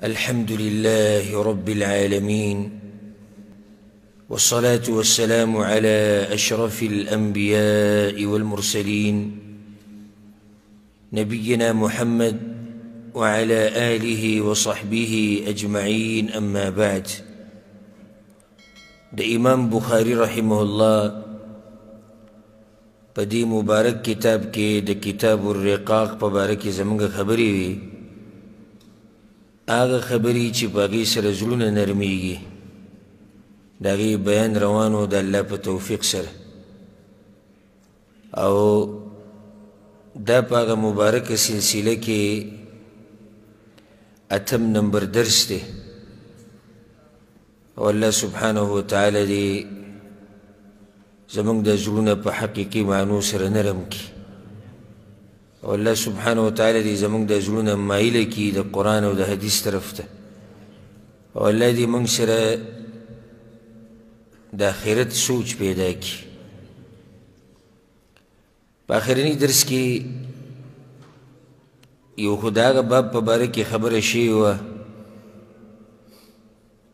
الحمد لله رب العالمين، والصلاة والسلام على أشرف الأنبياء والمرسلين، نبينا محمد وعلى آله وصحبه أجمعين، أما بعد. د امام بخاري رحمه الله په دې مبارک کتاب کې د کتاب الرقاق په باره کې زموږ خبرې وي، هغه خبرې چې په هغې سره زړونه نرمیږي، د هغې بیان روان و د الله په توفیق سره. او دا په هغه مبارکه سلسله کې اتم نمبر درس دی. او الله سبحانه وتعالی دې زموږ د زړونه په حقیقي معنو سره نرم کړي، او الله سبحانه وتعالی دې زموږ د زړونه مایله کړي د قرآن او د حدیث طرف ته، او الله دې موږ سره د آخرت سوچ پیدا کړي. په آخرني درس کې یو خو د هغه باب په باره کې خبره شوې وه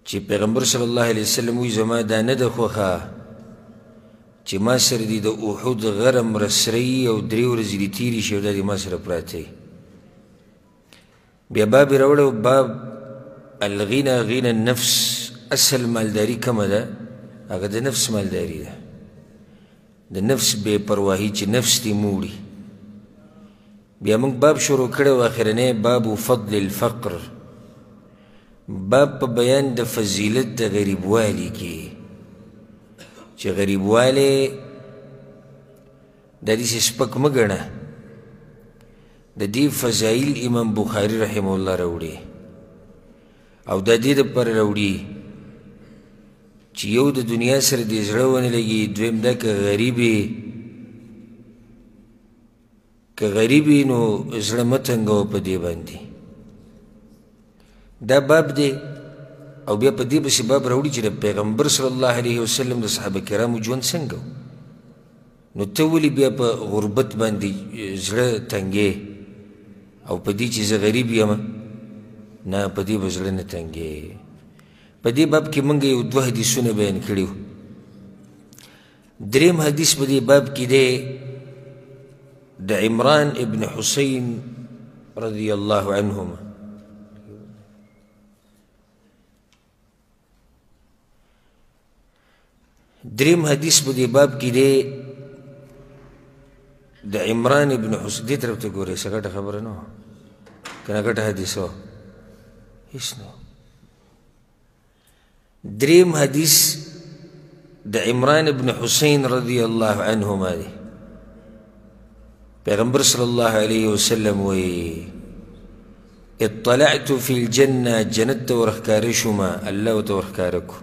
چې پیغمبر صلی الله علیه وسلم وایي زما دا نه ده خوښه چې ما سره دې د احد غره مرسري او درې ورځې دې تېرې شي او دا دې ما سره پراته وي. بیا باب یې راوړی، باب الغنا غنا النفس. اصل مالداري کومه ده؟ هغه د نفس مالداري ده، د نفس بې پرواهي چې نفس دې موړي. بیا موږ باب شروع کړی و، آخرنی باب فضل الفقر، باب په بیان د فضیلت د غریبوالي کې، چې غریبوالی دا داسې سپک مه ګڼه. د دې فضایل امام بخاري رحمه الله راوړي، او د دې دپاره راوړي چې یو د دنیا سره دې زړه ونه لګي، دویم دا که غریب یې، که غریب یې نو زړه مه تنګوه په دې باندې. دا باب دی. او بیا په دې پسې باب راوړي چې د پیغمبر صلی الله علیه وسلم د صحابه کرامو ژوند څنګه و. نو ته ولې بیا په غربت باندې زړه تنګې او په دې چې زه غریب یم؟ نه، په دې به زړه نه تنګې. په دې باب کې موږ یو دوه حدیثونه بیان کړي وو. دریم حدیث په دې باب کې دی د عمران ابن حسین رضی الله عنهما. دریم حدیث په دې باب کې دی د عمران ابن حسین. دې طرف ته ګورئ، څه غټه خبره نه وه که نه غټه حدیث وه؟ هېڅ نه. دریم حدیث د عمران ابن حسین رضی الله عنهما دی. پیغمبر صلی الله علیه وسلم وایي اطلعت فی الجنة، جنت ته ورښکاره شومه، الله ورته ورښکاره کړو.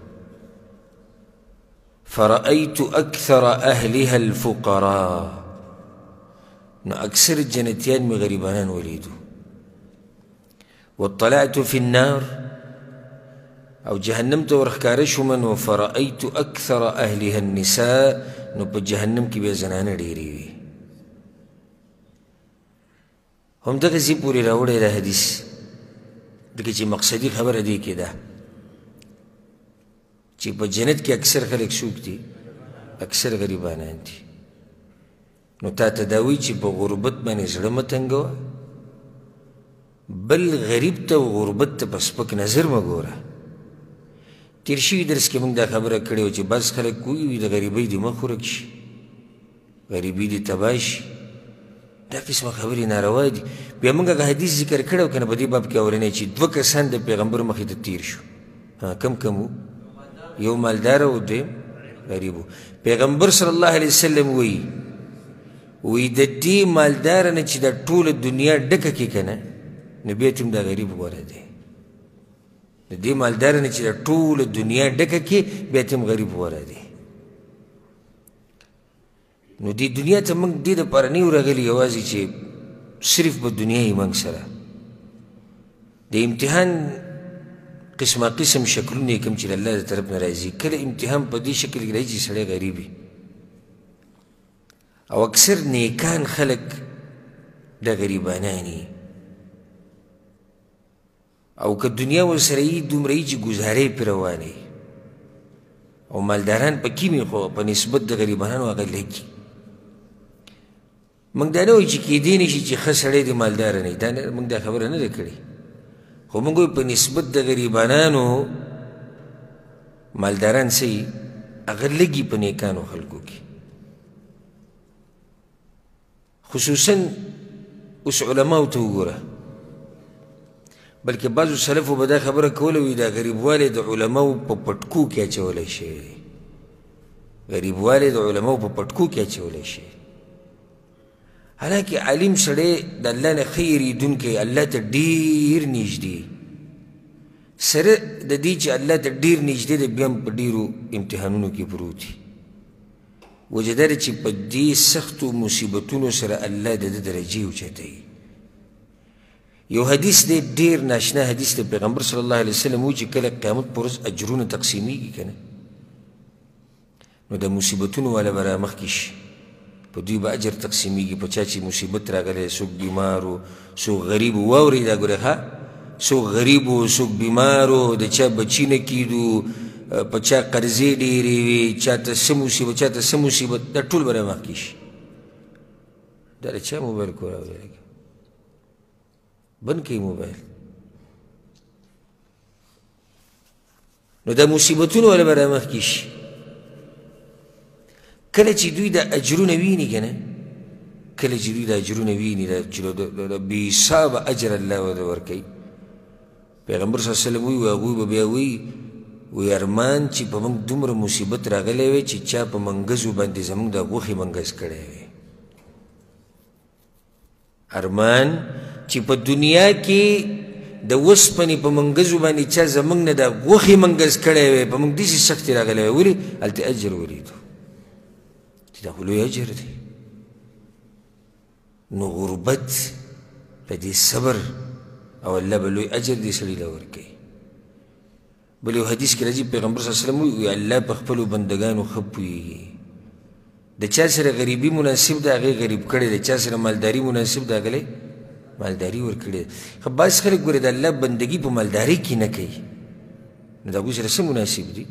فرأيت أكثر أهلها الفقراء، نو اکثر جنتیان مې غریبانان ولیدو. واطلعت في النار، او جهنم ته ورښکاره شومه، نو فرأيت أكثر أهلها النساء، نو په جهنم کې بیا زنانه ډېرې وي. هم دغه ځای پورې راوړی دا حدیث، ځکه چې مقصدي خبره دې کې ده چې په جنت کې اکثر خلک څوک دي؟ اکثر غریبانان دي. نو تا ته دا وایي چې په غربت باندې زړه مه تنګوه، بل غریب ته او غربت ته په سپک نظر مه ګوره. تېر شوي درس کې موږ دا خبره کړې وه چې بعض خلک وایي د غریبۍ دې مخ ورک شي، غریبي دې تباه شي، دا قسمه خبرې ناروا دي. بیا موږ هغه حدیث ذکر کړی و که نه په دې باب کې اورنی چې دوه کسان د پیغمبر مخې ته تېر شو. کم کم وو؟ یو مالدار او دویم غریب و. پیغمبر صلی الله علیه وسلم وایي وایي د دې مالدار نه چې دا ټوله دنیا ډکه کړي که نه، نو بیا ترې هم دا غریب غوره دی. د دې مالدار نه چې دا ټوله دنیا ډکه کړي بیا ترې هم غریب غوره دی. نو دې دنیا ته موږ دې دپاره نه یو راغلي یوازې چې صرف به دنیا یې موږ سره د امتحان قسمه قسم شکلونه یې کوم چې د الله د طرف نه راځي. کله امتحان په دې شکل کې راځي چې سړی غریب وي، او اکثر نیکان خلک د غریبانان وي. او که دنیا ورسره یي دومره یي چې ګزارې پرې روانې او مالداران پکې وي، خو په نسبت د غریبانو هغه لږ. موږ دا نه وایو چې کېدی نه شي چې ښه سړی دې مالداره نه وي، دا موږ دا خبره نه ده کړې، خو موږ وایو په نسبت د غریبانانو مالداران څه وي، هغه لږ په نیکانو خلکو کې. خصوصا اوس علماو ته وګوره، بلکې بعضو سلفو به دا خبره کوله وي دا غریبوالی د علماو په پټکو کې اچولی شوی دی، غریبوالی د علماو په پټکو کې اچولی شوی. حالانکه عالم سړی د الله نه ښه یېرېدونکی، الله ته ډېر نږدې، سره د دې چې الله ته ډېر نږدې دی، بیا هم په ډېرو امتحانونو کې پروت دی. وجه دا ده چې په دې سختو مصیبتونو سره الله د ده درجې اوچتوي. یو حدیث دی ډېر ناشنا حدیث دی، پیغمبر صلی الله علیه وسلم وایي چې کله قیامت پر ورځ اجرونه تقسیمیږي که نه، نو د مصیبتونو والا به رامخکې شي، په دوی به اجر تقسیمیږي. په چا چې مصیبت راغلی، څوک بیمار و، څوک غریب و، واورئ دا ګورئ ښه، څوک غریب و، څوک بیمار و، د چا بچي نه کېدو، په چا قرضې ډېرې وې، چا ته څه مصیبت، چا ته څه مصیبت، دا ټول به رامخکې شي. دا د چا موبایل کور راغلی؟ بند کړئ موبایل. نو دا مصیبتونو والا به رامخکې شي. کله چې دوی د اجرونه ویني که نه، کله چې دوی د اجرونه ویني، دا چې د بې حسابه اجر الله ورته ورکوي. پیغمبر صلی الله علیه وسلم وایي هغوی به بیا وایي، وایي ارمان چې په موږ دومره مصیبت راغلی وی چې چا په منګزو باندې زموږ د غوښې منګز کړی وی. ارمان چې په دنیا کې د وسپنې په منګزو باندې چا زموږ نه د غوښې منګز کړی وی، په موږ داسې سختې راغلی وی. ولې؟ هلته اجر ولیدو چې دا خو لوی اجر دی. نو غربت په دې صبر او الله به لوی اجر دې سړي له ورکوي. بل یو حدیث کې راځي پیغمبر صلی الله علیه وسلم وایي الله په خپلو بندګانو ښه پوهېږي. د چا سره غریبي مناسب ده هغې غریب کړی دی، چا سره مالداري مناسب ده هغه مالداري ورکړې ده. ښه بعض خلک ګورې د الله بندګي په مالداري کې نه کوي، نو د هغوی سره څه مناسب دي؟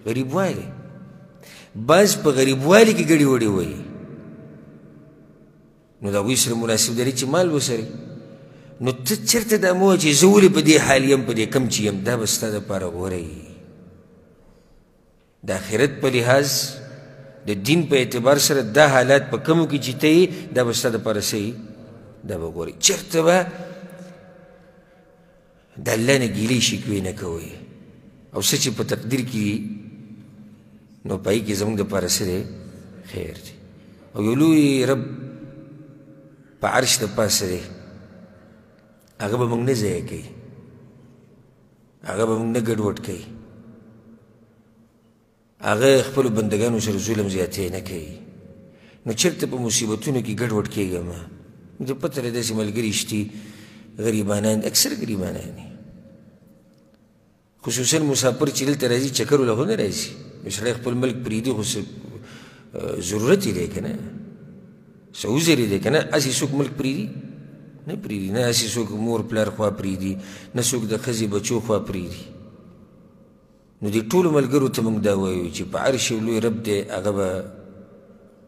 غریبوالی. بعض په غریبوالي کې ګړې وړې وایي، نو د هغوی سره مناسب دی چې مال وسري. نو ته چېرته دا مه وایه چې زه ولې په دې حال یم، په دې کم چې یم، دا به ستا دپاره غوره وي. د آخرت په لحاظ، د دین په اعتبار سره دا حالات په کمو کې چې ته یې، دا به ستا دپاره څه وي؟ دا به غوره وي. چېرته به د الله نه ګیلې شکوې نه کوئ، او څه چې په تقدیر کې دي نو په هغې کې زموږ دپاره څه دی؟ خیر دی. او یو لوی رب په عرش د پاسه دی، هغه به موږ نه ضایع کوي، هغه به موږ نه ګډوډ کوي، هغه خپلو بندګانو سره ظلم زیاتی نه کوي. نو چېرته په مصیبتونو کې ګډوډ کېږه مه. د پته له داسې ملګري شتي غریبانان، اکثر غریبانان دي، خصوصا مسافر چې دلته راځي چکرو له خو نه راځي. یو سړی خپل ملک پرېږدي خو څه ضرورت یې دی که نه، څه عذر یې دی که نه. هسې څوک ملک پرېږدي؟ نه پرېږدي. نه هسې څوک مور پلار خوا پرېږدي، نه څوک د ښځې بچو خوا پرېږدي. نو دې ټولو ملګرو ته موږ دا وایو چې په عرش یو لوی رب دی، هغه به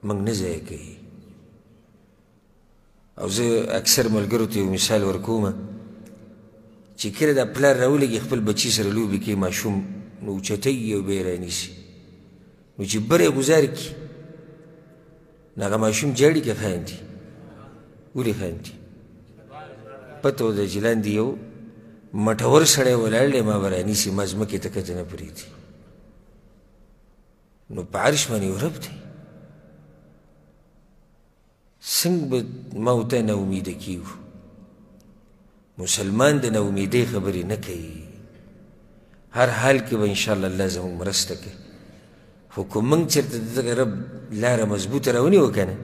موږ نه ضایع کوي. او زه اکثر ملګرو ته یو مثال ورکوم چې کله دا پلار راولېږي خپل بچي سره لوبې کوي ماشوم، نو اوچتوي او بیا یې رانیسي، نو چې بره یې ګوزار کړي نو هغه ماشوم ژاړي که خاندي؟ ولې خاندي؟ پته وده چې لاندې یو مټور سړی ولاړ دی، ما به رانیسي، ما ځمکې ته کته نه پرېږدي. نو په عرش باندې یو رب دی، څنګه به ما او ته ناامیده کېږو؟ مسلمان د ناامیدۍ خبرې نه کوي، هر حال کې به انشاءالله الله زموږ مرسته کوي. خو که موږ چېرته د دغه رب لاره مضبوطه راونیوه که نه،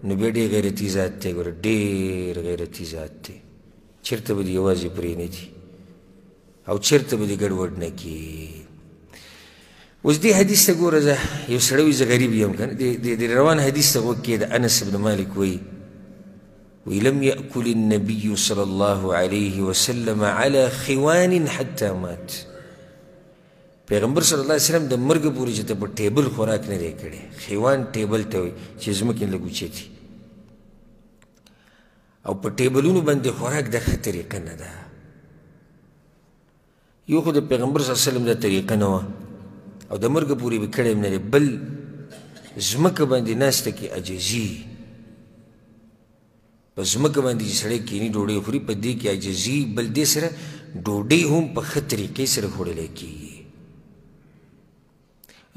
نو بیا ډېر غیرتي ذات دی، ګوره ډېر غیرتي ذات دی، چېرته به دې یوازې پرې نه دي او چېرته به دې ګډوډ نه کړي. اوس دې حدیث ته ګوره، زه یو سړی وایي زه غریب یم که نه، دې روان حدیث ته غوږ کښېږده. انس بن مالک وایي، وی لم یأکل النبی صلی الله علیه وسلم علی خوان حتی مات. پیغمبر صلی الله علیه وسلم د مرګ پورې چې ته په ټیبل خوراک نه دی کړی. خوان ټیبل ته وایي چې ځمکې لږ اوچتي، او په ټیبلونو باندې خوراک د ښه طریقه نه ده. یو خو د پیغمبر صلی الله علیه وسلم دا طریقه نه وه او د مرګ پورې به کړی هم نه دی، بل ځمکه باندې ناسته کې عاجزي، په ځمکه باندې چې سړی کښېني ډوډۍ خوري په دې کې عاجزي، بل دې سره ډوډۍ هم په ښه طریقې سره خوړلی کېږي.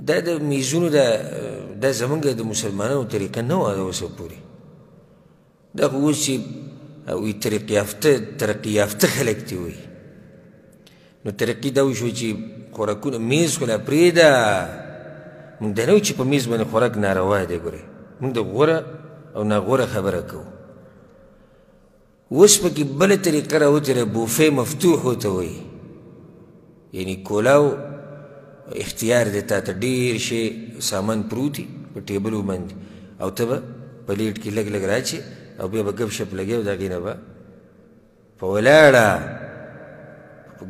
دا د میزونو دا زمونږ د مسلمانانو طریقه نه وه د اوسه پورې. دا خو اوس چې وایي ترقي یافته خلک دي وایي، نو ترقي دا وشو چې خوراکونه میز خو لا پرېږده، موږ دا نه وایو چې په میز باندې خوراک ناروا دی، ګورئ موږ د غوره او ناغوره خبره کوو. اوس پکې بله طریقه راوتې ده، بوفې مفتوح ورته وایي، یعنې کولاو اختیار دی تا ته، ډېر شی سامان پروت وي په ټیبلو باندې، او ته به پلیټ کې لږ لږ راچې او بیا به ګپ شپ لګوې او د هغې نه به په ولاړه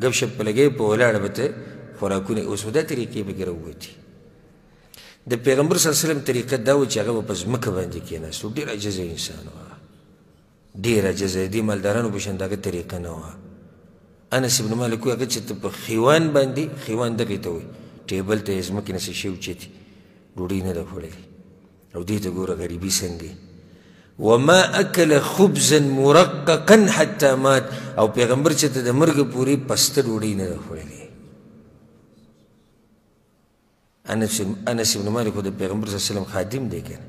ګپ شپ په لګوې، په ولاړه به ته خوراکونه. اوس خو دا طریقې پکې راووتې. د پیغمبر صلی الله علیه وسلم طریقه دا وه چې هغه به په ځمکه باندې کښېناست، ډېر عاجزه انسان و، ډېر عاجزه، دې مالدارانو په شان د هغه طریقه نه وه. انس بن مالک وایي هغه چې ته په خیوان باندې، خیوان دغې ته وایي، ټیبل ته یې ځمکې نه څه شی اوچتي، ډوډۍ نه ده خوړلې. او دې ته ګوره غریبي څنګه. وما اکل خبزا مرققا حتی مات، او پیغمبر چې ته د مرګ پورې پسته ډوډۍ نه ده خوړلې. انس بن مالک خو د پیغمبر صلی الله علیه وسلم خادم دی که نه،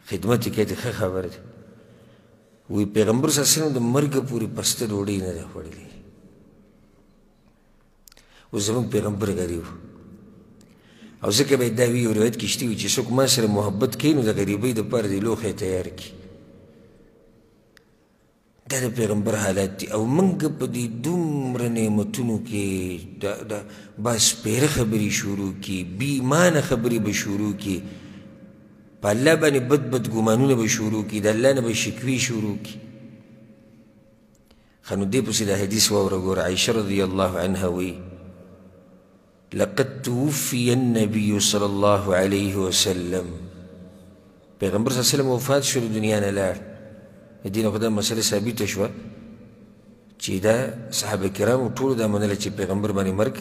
خدمت یې کوي، ښه خبره ده. وایي پیغمبر صلی الله علیه وسلم د مرګ پورې پسته ډوډۍ نه ده خوړلې. اوس زموږ پیغمبر غریب، او ځکه به یې دا وي، یو روایت کې شته وي چې څوک ما سره محبت کوي نو د غریبۍ دپاره دې لوښی تیار کړي. دا د پیغمبر حالات دي. او موږ په دې دومره نعمتونو کې دا بعض سپېره خبرې شروع کړي، بې ایمانه خبرې به شروع کړي، په الله باندې بد بد ګمانونه به شروع کړي، د الله نه به شکوې شروع کړي. ښه نو دې پسې دا حدیث واوره ګوره. عایشه رضی الله عنها وایي لقد توفي النبي صلی الله علیه وسلم، پیغمبر صلی الله علیه وسلم وفات شو، د دنیا نه لاړ. د دې نه خو دا مسله ثابته شوه چې دا صحابه کرامو ټولو دا منله چې پیغمبر باندې مرګ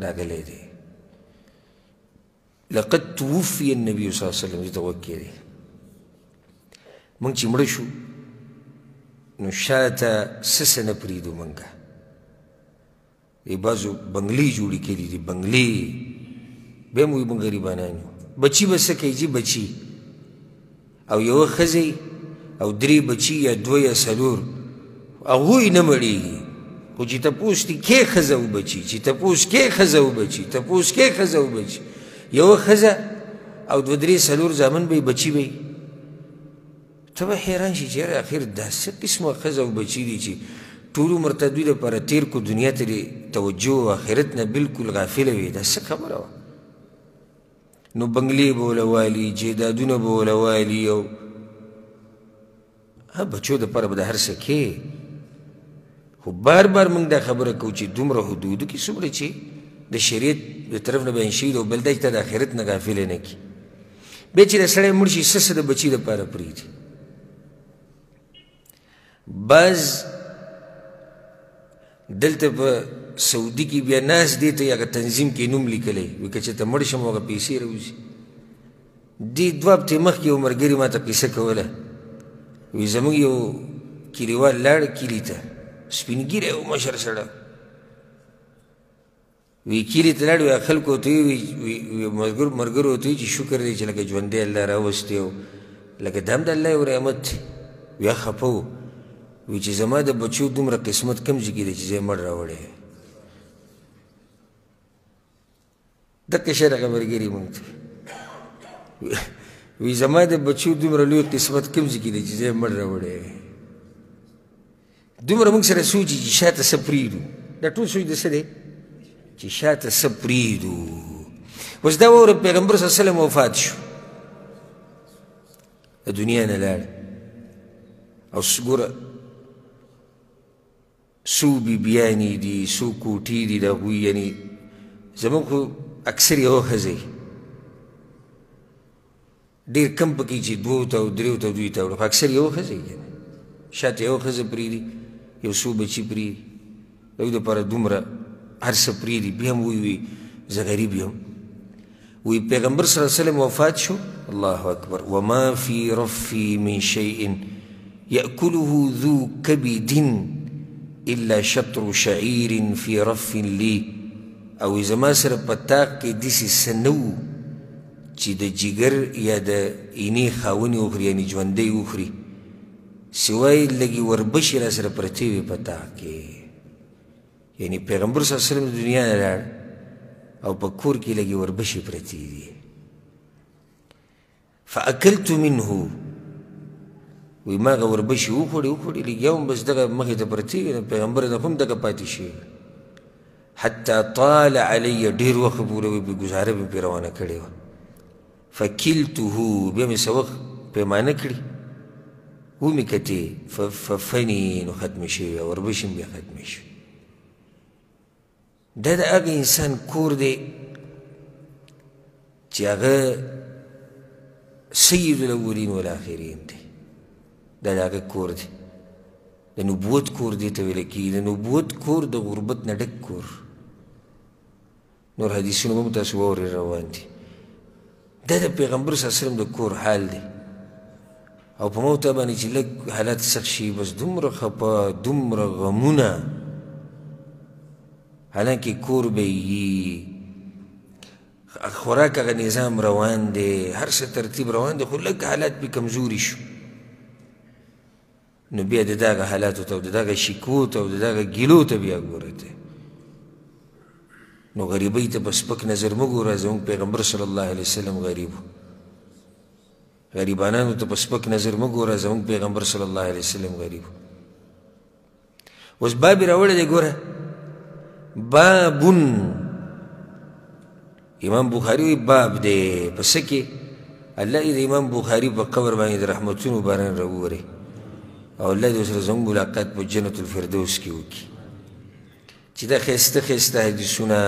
راغلی دی. لقد توفي النبي صلی الله علیه وسلم، دې ته غوږ کښېږدئ. موږ چې مړه شو نو شاته څه څه نه پرېږدو. موږ دې بعضو بنګلې جوړې کړي دي، بنګلې بیا هم وایي موږ غریبانان یو. بچي به څه کوي جي؟ بچي او یوه ښځه او درې بچي یا دوه یا څلور، هغوی نه مړېږي، خو چې تپوس دې کې ښځه او بچي، چې تپوس کې ښځه او بچي، تپوس کې ښځه او بچي، یوه ښځه او دوه درې څلور زامن به یې بچي به یې، ته به حیران شي چې یاره اخر دا څه قسمه ښځه او بچي دي چې ټول عمر ته دوی لپاره تېر کړو، دنیا ته دې توجه او آخرت نه بالکل غافله وي، دا څه خبره وه؟ نو بنګلې به وله والي، جایدادونه به وله والي، او بچو دپاره به د هر څه کې. خو بار بار موږ دا خبره کوو چې دومره حدودو کې څومره چې د شریعت د طرف نه بیان شوي ده، او بل دا چې ته د آخرت نه غافله نه کړي. بیا چې د سړی مړ شي څه څه د بچي دپاره پرېږدي. بعض دلته په سعودي کې بیا ناست دی ته هغه تنظیم کې نوم لیکلی وي، که چېرته مړ شم هغه پیسې راوځي. دې دوه هفتې مخکې یو ملګري ما ته قصه کوله، وایي زموږ یو کلیوال لاړ کلي ته، سپین ږیری و مشر سړی، وی کلي ته لاړ، وی خلکو ته وی ملګرو ته چې شکر دی چې لکه ژوندی الله راوستی او لکه دا هم د الله یو رحمت دی. وی خفه و، وی چې زما د بچو دومره قسمت کوم ځای کې دی چې زه یې مړ راوړی. دقه شی دغه ملګري مونږ ته وی زما د بچو دومره لوی قسمت کوم ځای کې دی چې زه یې مړ راوړی. دومره موږ سره سوچ چې شاته څه پرېږدو، دا ټول سوچ د څه دی؟ چې شاته څه پرېږدو. اوس دا واوره، پیغمبر صلی الله علیه وسلم وفات شو، د دنیا نه لاړ. او ګوره څو بیبیانې دي، څو کوټې دي د هغوی، یعنې زموږ خو اکثر یوه ښځه وي، ډېر کم پکې چې دوو ته او دریو ته دوی ته وړي، خو اکثر یوه ښځه وي، که نه شاته یوه ښځه پرېږدي، یو څو بچي پرېږدي، د هغوی دپاره دومره هر څه پرېږدي، بیا هم وایي زه غریب یم. وی پیغمبر صلی الله علیه وسلم وفات شو، الله اکبر، وما فی رفی من شیء یأکله ذو کبد الا شطر شعیر فی رف لی. او زما سره په طاق کې داسې څه نه وو چې د جګر یا د اینې خاونې وخوري، یعنې ژوندی وخوري، سوای لږې وربشې را سره پرتې وې په طاق کې. یعنې پیغمبر صلی الله علیه وسلم د دنیا نه لاړ او په کور کې لږې وربشې پرتې دي. فاکلت منه، وایي ما هغه وربشې وخوړې وخوړې، لګیا وم بس دغه مخې ته پرتې وې، پیغمبر نه هم دغه پاتې شوې. حتی طال علی، ډېر وخت پورې وایي پرې ګزاره مې پرې روانه کړې وه. فکلته، بیا مې څه وخت پیمانه کړي، ومې کتې، ففني، نو ختمې شوې وې، وربشې مې بیا ختمې شوې. دا د هغه انسان کور دی چې هغه سید الاولین والآخرین دی، دا د هغه کور دی، د نبوت کور دی ته ویل کېږي. د نبوت کور د غربت نه ډک کور. نور حدیثونه به هم تاسو واورئ روان دي. دا د پیغمبر صلی الله علیه وسلم د کور حال دی. او په ما تا باندې چې لږ حالات سخت شي، بس دومره خپه، دومره غمونه، حالانکه کور به یي، خوراک هغه نظام روان دی، هر څه ترتیب روان دی، خو لږ حالات پې کمزوري شو، نو بیا د دغه حالاتو ته او د دغه شکوو ته او د دغه ګیلو ته بیا ګوره ته. نو غریبۍ ته په سپک نظر مه ګوره. زموږ پیغمبر صلی الله علیه وسلم غریب و، غریبانانو ته په سپک نظر مه ګوره. زموږ پیغمبر صلی الله علیه وسلم غریب و. اوس باب یې راوړی دی، ګوره بابن، امام بخاري وایي باب دی په څه کې؟ الله دې د امام بخاري په قبر باندې د رحمتونو باران راووري، او الله دې ورسره زموږ ملاقات په جنت الفردوس کې وکړي. چې دا ښایسته ښایسته حدیثونه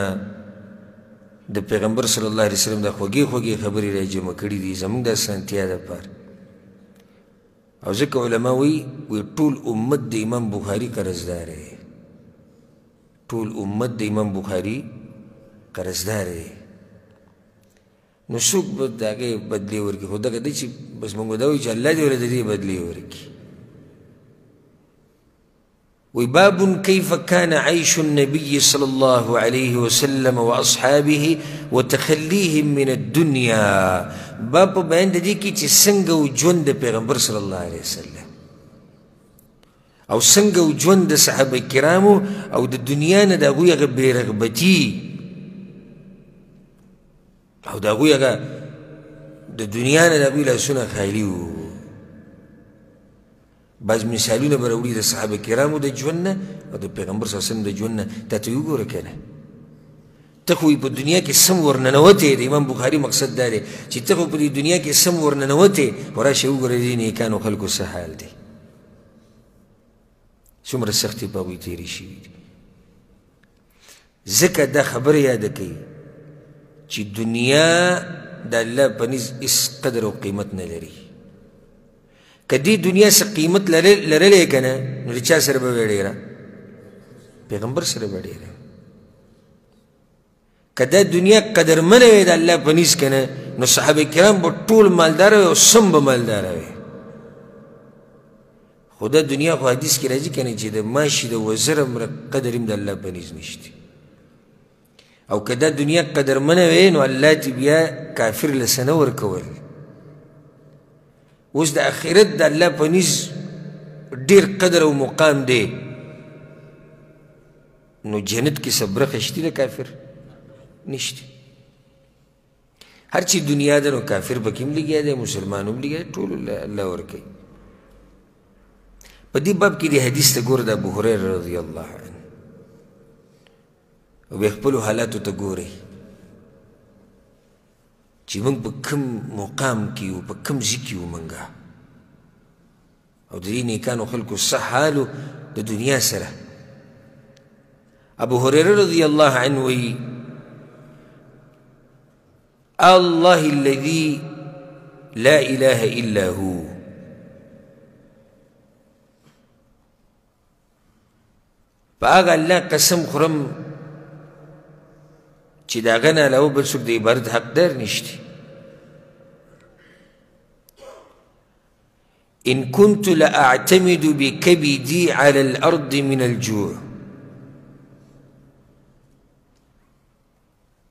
د پیغمبر صلی الله علیه وسلم د خوږې خوږې خبرې را جمع کړي دي زموږ د اسانتیا دپاره. او ځکه علما وایي، وایي ټول امت د امام بخاري قرضدار دی، ټول امت د امام بخاري قرضدار دی. نو څوک به د هغې بدلې ورکړي؟ خو دغه دی چې بس موږ دا وایو چې الله دې ورله د دې بدلې ورکړي. وی باب كيف كان عيش النبي صلى الله عليه وسلم وأصحابه وتخليهم من الدنيا. باب په بیان د دې کې چې څنګه و ژوند د پیغمبر صلی الله علیه وسلم، او څنګه و ژوند د صحابه کرامو، او د دنیا نه د هغوی هغه بېرغبتي، او د هغوی هغه د دنیا نه د هغوی لاسونه خالي وو. بعض مثالونه به راوړي د صحابه کرامو د ژوند نه او د پیغمبر صلی الله علیه وسلم د ژوند نه. تا ته وګوره که نه، ته خو په دنیا کې سم ورننوتې. د امام بخاري مقصد دا دی چې ته خو په دې دنیا کې سم ورننوتې، خو راشه وګوره د دې نیکانو خلکو څه حال دی، څومره سختې په هغوی تېرې شوي دي. ځکه دا خبره یاده کوي چې دنیا د الله په نزد هېڅ قدر او قیمت نه لري. که دې دنیا څه قیمت لرلی که نه، نو د چا سره به وې ډېره؟ پیغمبر سره به ډېره. که دا دنیا قدرمنه وي د الله په نزد که نه، نو صحابه کرام به ټول مالداره وي او سم به مالداره وي. خو دا دنیا خو حدیث کې راځي که نه چې د ماشي د وزر هومره قدر هم د الله په نزد نشته. او که دا دنیا قدرمنه وي، نو الله ترې بیا کافر له څه نه ورکول. اوس د آخرت د الله په نزد ډېر قدر او مقام دی، نو جنت کې څه برخه شته د کافر؟ نشته. هر چې دنیا ده نو کافر پکې هم لګیا دی، مسلمان هم لګیا دی، ټول الله ورکوي. په دې باب کې د حدیث ته ګوره، د ابو هریره رضی الله عنه، او بیا خپلو حالاتو ته ګورئ چې موږ په کوم مقام کې یو، په کوم ځای کې یو موږ، او د دې نیکانو خلکو څه حال د دنیا سره. ابو هريره رضی الله عنه وی الله الذي لا اله الا هو. په هغه الله قسم خورم چې د هغه نه علاوه بل څوک د عبادت حقدار نشته. إن كنت لأعتمد بكبدي على الأرض من الجوع.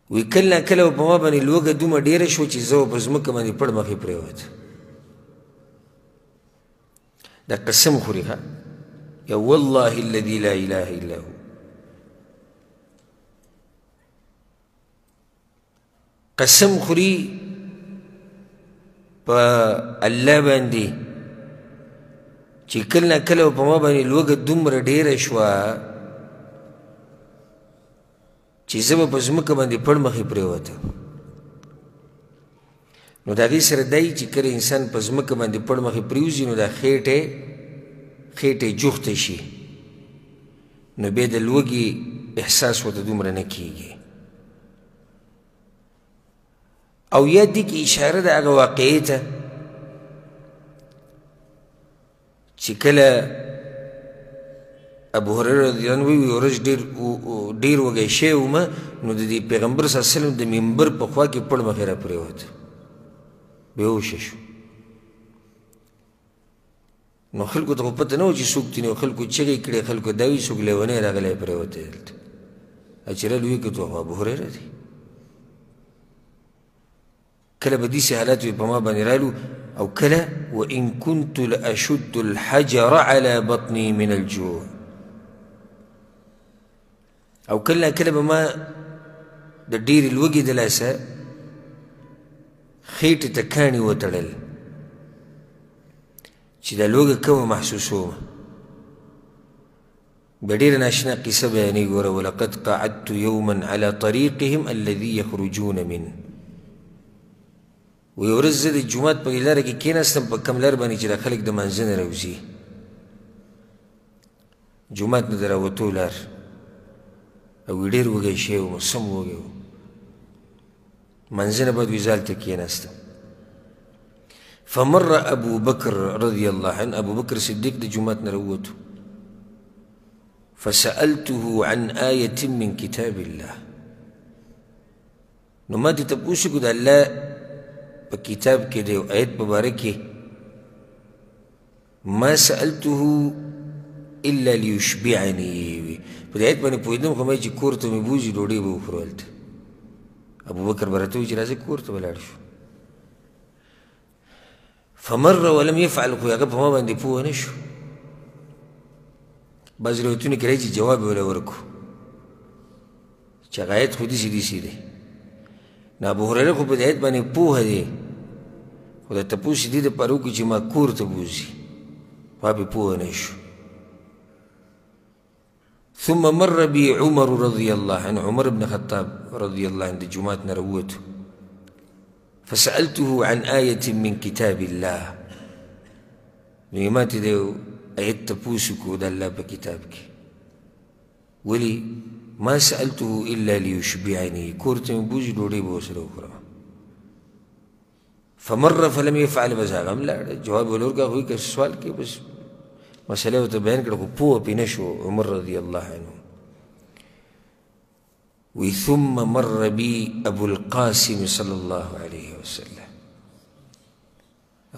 وی کله نا کله به په ما باندې لوږه دومره ډېره شوه چې زه به په ځمکه باندې پړ مخې پرېوتم. دا قسم خوري ښه، یا والله الذي لا اله الا هو. قسم خوري په الله باندې چې کله نا کله په ما باندې لوږه دومره ډېره شوه چې زه به په ځمکه باندې پړ مخې پرېوتم. نو د هغې سره دی چې کله انسان په ځمکه باندې پړ مخې پرېوځي نو دا خېټه جوخته شي، نو بیا د لوږې احساس ورته دومره نه کېږي. او یا دې کې اشاره ده هغه واقعې ته چې کله ابو هریره رضی الله عنه وایي ورځ ډېر وږی شوی وم، نو د دې پیغمبر صلی الله علیه وسلم د منبر په خوا کې پړ مخې را پرېوت، بېهوښه شو. نو خلکو ته خو پته نه وه چې څوک دي، نو خلکو چغې کړې، خلکو دا وایي څوک لیونی راغلی پرېوتی دلته. چې راغلو ویې کتو خو ابو هریره دی. کله به داسې حالات وي په ما باندې رالو، او کله وان كنت لاشد الحجر على بطني من الجوع. او کله کله به ما د ډېرې لوږې د لاسه خېټې ته کاڼي وتړل چې دا لوږه کمه محسوسومه. بیا ډېره ناشنا قصه بیانوي، ګوره ولقد قعدت یوما على طریقهم الذي یخرجون منه. وایي ورځ زه د جومات په دې لاره کې کښېناستم، په کوم لار باندې چې دا خلک د مانځه نه راوځي، جومات نه د راوتو لار. او وایي ډېر وږی شوی وم، سم وږی وم. مانځه نه بعد وایي زه هلته کښېناستم. فمر ابو بکر رضی الله عنه، ابو بکر صدیق د جومات نه راووتو. فسألته عن آية من كتاب الله. نو ما دې تپوس وکړو د الله په کتاب کې د یو آیت په باره کې، ما سألته الا ليشبعني. په دې آیت باندې پوهېدم خو ما چې کور ته مې بوځي ډوډۍ به وخورو هلته. ابوبکر به راته ووایي چې راځه کور ته به لاړ شو. فمر ولم يفعل، خو هغه په ما باندې پوه نه شو. بعضې روایتونو کې راځي چې جواب یې وله ورکړو چې هغه آیت خو داسې داسې دی. نو ابو هریره خو په دې آیت باندې پوهه دی، خو دا تپوس یې دې دپاره وکړو چې ما کور ته بوځي، خو هغه پرې پوه نه شو. ثم مر بي عمر رضي الله عنه، عمر بن خطاب رضي الله عنه د جومات نه راووتو. فسألته عن آية من كتاب الله. نو یې ما ته د یو آیت تپوس وکړو د الله په کتاب کې. ولې ما سألته إلا ليشبعني، کور ته مې بوځي ډوډۍ به ورسره وخورم. فمر فلم يفعل، بس هغه هم لاړ، جواب یې ورکړ، هغوی که سوال کوي بس مسله یې ورته بیان کړه، خو پوه پرې نه شو عمر رضی الله عنه. وی ثم مر بي ابو القاسم صلی الله علیه وسلم.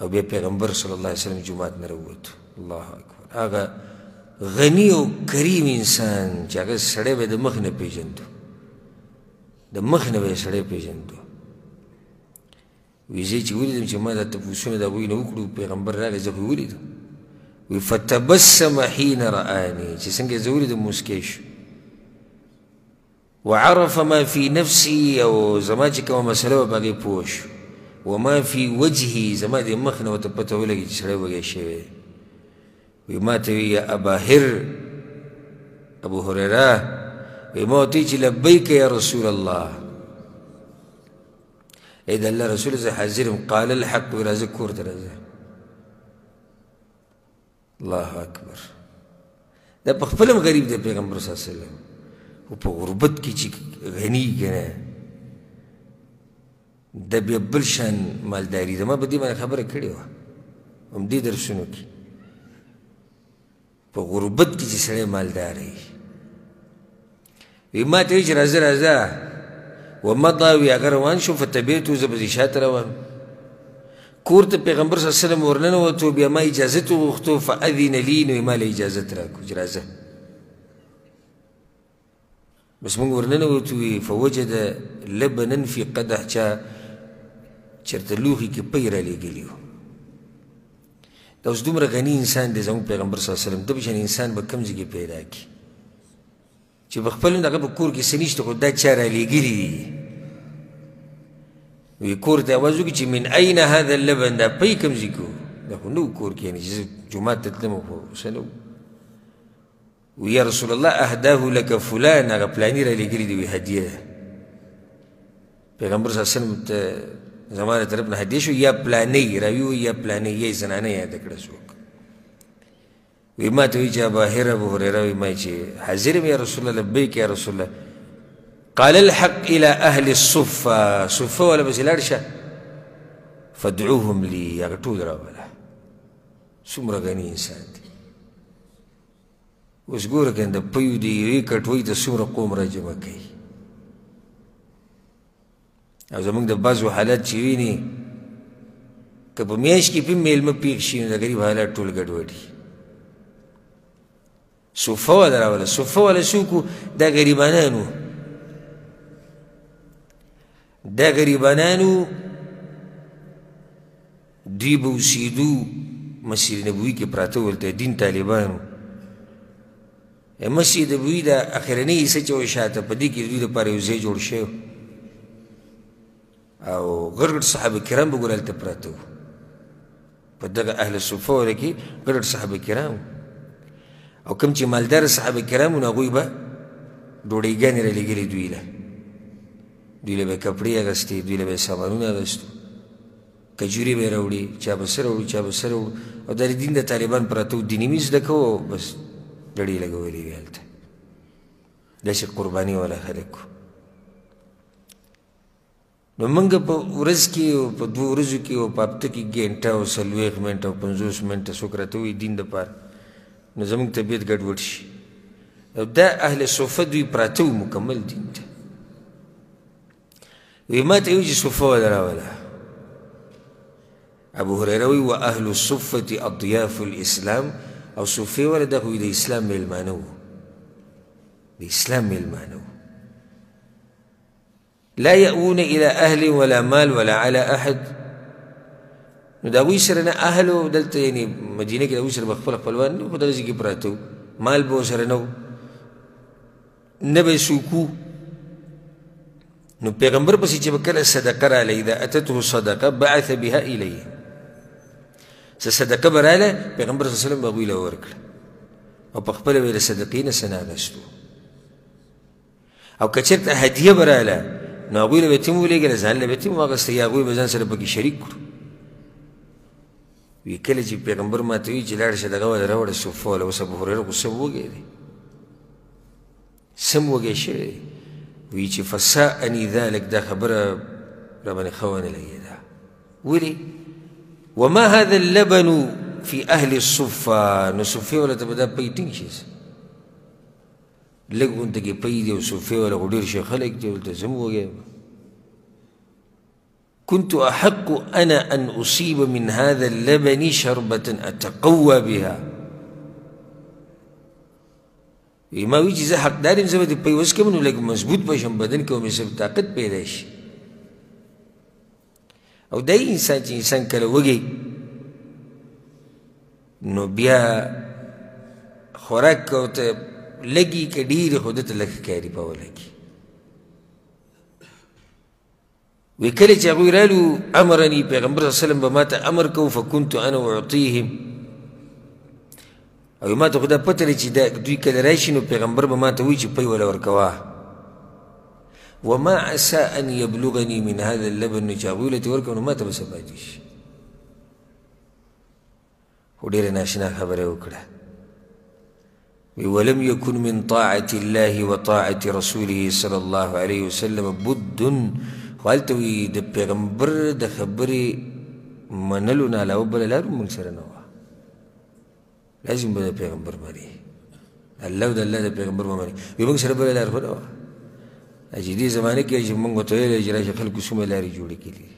او بیا پیغمبر صلی الله علیه وسلم جومات نه راووتو. الله اکبر، هغه غني او کریم انسان چې هغه سړی به د مخ نه پېژندو، د مخ نه به یې سړی پېژندو. وی زه چې ولیدم چې ما دا تپوسونه د هغوی نه وکړو، پیغمبر راغی، زه خو یې ولیدم. وی فتبسم حین رآني، چې څنګه یې زه ولیدم موسکی شو. وعرف ما في نفسي، او زما چې کومه مسله وه په هغې پوه شو. وما في وجهي، زما د مخ نه ورته پته ولګي چې سړی وږی شوی دی. وی ما ته وی یا ابا هر، ابو هریره، وی ما ورته وی چې لبیک یا رسول الله، ای د الله رسول زه حاضر یم. قال الحق، وی راځه کور ته راځه. الله اکبر. دا په خپل هم غریب دی پیغمبر صلی الله علیه وسلم، خو په غربت کې چې غني که نه، دا بیا بل شان مالداري ده. ما په دې باندې خبره کړې وه همدې درسونو کې، په غربت کې چې سړی مالدار وي. وی ما ته وایي چې راځه راځه، ومضى، وی هغه روان شو، فتبعته، زه پسې شاته روان. کور ته پیغمبر صلی الله علیه وسلم ورننوتو، بیا ما اجازت وغوښتو، فاذن لي، نو یې ما له اجازت راکړو چې راځه. بس موږ ورننوتو، وی فوجد لبنا فی قدح، چا چېرته لوښي کې پی رالیږلي وو. دا اوس دومره غني انسان دی زموږ پیغمبر صلی الله علیه وسلم، ده په شان انسان به کوم ځای کې پیدا کړي چې په خپل دغه په کور کې څه نشته، خو دا چا رالیږلي دي. وی کور ته اواز وکړي چې من اين هذا اللبن، دا پی کوم ځای کې و؟ دا خو نه و کور کې، یعنې چې زه جومات ته تلم خو څه نه و. وی یا رسول الله اهداه لک فلان، هغه پلاني رالیږلي دي، وی هدیه ده. پیغمبر صلی الله علیه وسلم ته زما له طرف نه هدیه شو، یا پلانی راوي وایي، یا پلانی، یا یې زنانه یاده کړه څوک. وی ما ته وایي چې ابا هرره، ابو هریره وایي ما چې حاضر یم یا رسول الله، لبیک یا رسول الله. قال الحق الى اهل الصفه، صفه والا پسې لاړ شه، فادعوهم لي، هغه ټول راوله. څومره غني انسان دی. اوس ګوره که د پیو د یوې کټوۍ ته څومره قوم راجمع کوي. او زموږ د بعضو حالات چې ویني، که په میاشت کې پې میلمه پېښ شي، نو د غریب حالات ټول ګډوډ وي. صفه والا راوله. صفه والا څوک وو؟ دا غریبانان وو، دا غریبانان وو. دوی به اوسېدو مسجد نبوي کې پراته وو، هلته دین طالبان وو. مسجد نبوي د اخرنۍ حصه چې وه شاته، په دې کې د دوی دپاره یو ځای جوړ شوی او غټ غټ صحابه کرام به ګوره هلته پراته وو. په دغه اهل صفه والا کې غټ غټ صحابه کرام، او کوم چې مالدار صحابه کرام وو، نو هغوی به ډوډۍګانې رالیږلې دوی له، دوی له به کپړې اخیستې، دوی له به یې سامانونه اخیستو، کجورې به یې راوړې، چا به څه راوړو، چا به څه راوړو. او دا د دین د طالبان پراته وو، دیني مې زده کوو او بس لړۍ لګولې وې هلته. داسې قرباني والا خلک وو. نو موږ په ورځ کې او په دوو ورځو کې او په هفته کې ګنټه او 40 منټه او 50 منټه څوک راته وایي دین دپاره، نو زموږ طبیعت ګډوډ شي. او دا اهل صفه دوی پراته وو مکمل دین ته. وی ما ته وایي چې صفه والا راوله. ابو هریره وایي و اهل الصفة اضیاف الاسلام، او صفې والا دا خو د اسلام میلمانه وو، د اسلام میلمانه وو. لا يأوون إلى أهل ولا مال ولا على أحد. نو د هغوی سره نه اهل و دلته، یعنې مدینه کې د هغوی سره به خپل خپلوان نه وو، خو دغه ځای کې پراته وو، مال به ورسره نه و، نه به یې څوک وو. نو پیغمبر پسې چې به کله صدقه راله، اذا اتته صدقه بعث بها الیه، څه صدقه به راله پیغمبر صلی الله علیه وسلم به هغوی له ورکړه، او په خپله به یې له صدقې نه څه نه اخیستو. او که چېرته هدیه به راله، نو هغوی له به یې تیم ولېږله، ځان له به یې تیم واخیسته، یا هغوی به ځان سره پکې شریک کړو. وی کله چې پیغمبر ما ته وایي چې لاړ شه دغه والا راوړه صفه والا، اوس ابو هریره خو سم وږی دی، سم وږی شوی دی. وی چې فساءني ذلک، دا خبره را باندې ښه ونه لګېده. ولې؟ وما هذا اللبن في أهل الصفة، نو صفې والا ته به دا پی ټینګ شي، لږ غونته کې پی دی، او صفې والا خو ډېر ښه خلک دي، ورته زه هم وږی یم. كنت أحق أنا أن أصيب من هذا اللبن شربة أتقوى بها. ما وی چې زه حقدار یم، زه به دې پی وڅکم، نو لږ مضبوط به شم، بدن کې به مې څه طاقت پیدا شي. او دا انسان چې انسان کله وږی، نو بیا خوراک ورته لږي که ډېرې، خو ده ته لږ ښکاري په اوله کې. وی کله چې هغوی رالو، امرني پیغمبر صلی الله علیه وسلم به ما ته امر کو، فکنت انا اعطیهم. او ما ته خو دا پته لري چې دا دوی کله راشي، نو پیغمبر به ما ته وایي چې پی وله ورکوه. وما عسى ان يبلغني من هذا اللبن، نو چې هغوی له ترې ورکړم، نو ما ته به څه پاتې شي. خو ډېره ناشنا خبره یې وکړه. وی ولم يكن من طاعة الله وطاعة رسوله صلى الله عليه وسلم بد. خو هلته وی د پیغمبر د خبرې منلو نه علاوه بله لار هم موږ سره نه وه. لازم به د پیغمبر مني، الله او د الله د پیغمبر به مني. وی موږ سره بله لار خو نه وه. چې دې زمانه کې چې موږ ورته ویلی چې راشه خلکو څومره لارې جوړې کړي،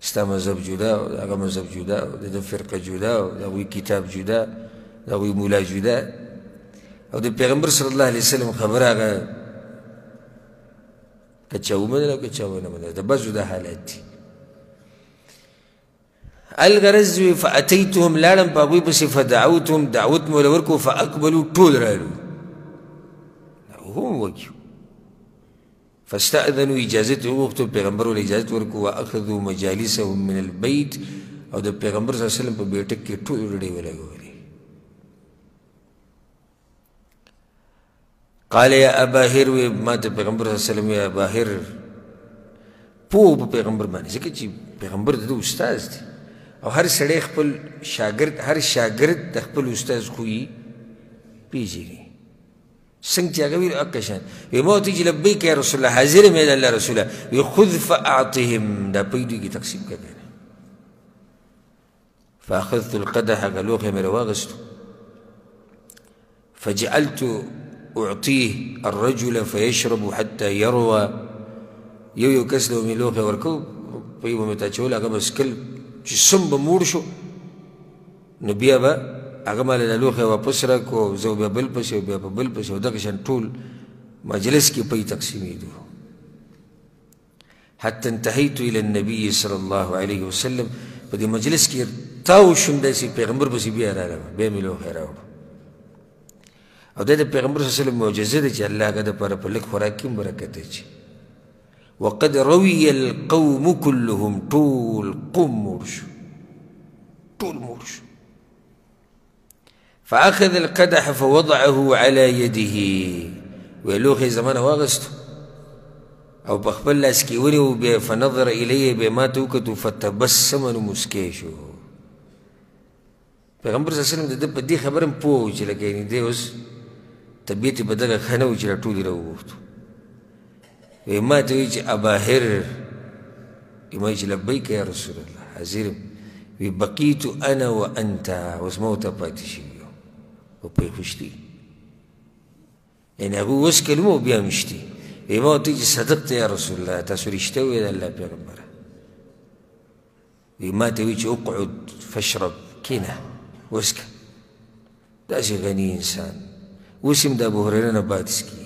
ستا مذهب جدا او د هغه مذهب جدا او د ده فرقه جدا او د هغوی کتاب جدا، د هغوی مولا جدا، او د پیغمبر صلی الله علیه وسلم خبره هغه که چا ومنله او که چا ونه منله، د بعضو دا حالات دي. الغرض وی فأتیتهم، لاړم په هغوی پسې، فدعوتهم، دعوت مې ورله ورکړو، فأقبلو، ټول رالو، هم وږي. فاستأذنوا، اجازت یې وغوښتو، پیغمبر ورله اجازت ورکړو. واخذوا مجالسهم من البیت، او د پیغمبر صلی الله علیه وسلم په بیټک کې ټول رډې ولګولې. قال یا ابا هر، وی ما ته پیغمبر صلی الله علیه وسلم یا ابا هر، پوه په پیغمبر باندې، ځکه چې پیغمبر د ده استاد دی، او هر سړی خپل شاګرد، هر شاګرد د خپل استاد خوی پیژني. څنګه چې هغه ویل هغه شان. وی ما ورته چې لبیک یا رسول الله، حاضر یم د الله رسوله. وی خذ فاعطهم، دا په دوی کې تقسیم کړه که نه. فاخذت القدح، هغه لوښی مې راواخیستو، فجعلت أعطيه الرجل فيشرب حتى يروى. یو یو کس له مې لوښی ورکو، په یو به مې ته اچول، هغه به څکل، چې څوم به موړ شو نو بیا به هغه ماله دا لوښی واپس راکړو، زه بیا بل پسې او بیا په بل پسې، او دغه شان ټول مجلس کې پی تقسیمېدو. حتی انتهیت الى النبي صلی الله علیه وسلم، په دې مجلس کې تاو شوم داسې، پیغمبر پسې بیا راغلم، بیا مې لوښی راوړو. او دا د پیغمبر صلی الله علیه وسلم معجزه ده چې الله هغه دپاره په لږ خوراک کې هم برکت اچوي. وقد روي القوم كلهم، ټول قوم موړ شو، ټول موړ شو. فأخذ القدح فوضعه على يده، وی لوښی زمانه واغستو او په خپل لاس کې ونیو، بیا فنظر الیه، بیا ما ته وکتو، فتبسم، نو موسکی شو. پیغمبر صلی الله علیه وسلم د ده په دې خبره هم پوه و چې لکه یعنې دی اوس طبیعت یې په دغه ښه نه و چې را ټول یې راوغوښتو. وی ما ته وی چې ابا هر، وی ما چې لبیک یا رسول الله، حاضر یم. وی بقیت انا وانت، اوس ما ورته پاتې شوي یو، او پرې خوشتي، یعنې هغوی وڅکل هم او بیا هم شتي. وی ما ورته چې صدقت یا رسول الله، تاسو رښتیا وویل الله پیغمبره. وی ما ته وی چې اقعد فاشرب، کښېنه وڅکه. داسې غني انسان اوس هم د ابو هریره نه بعد څکي،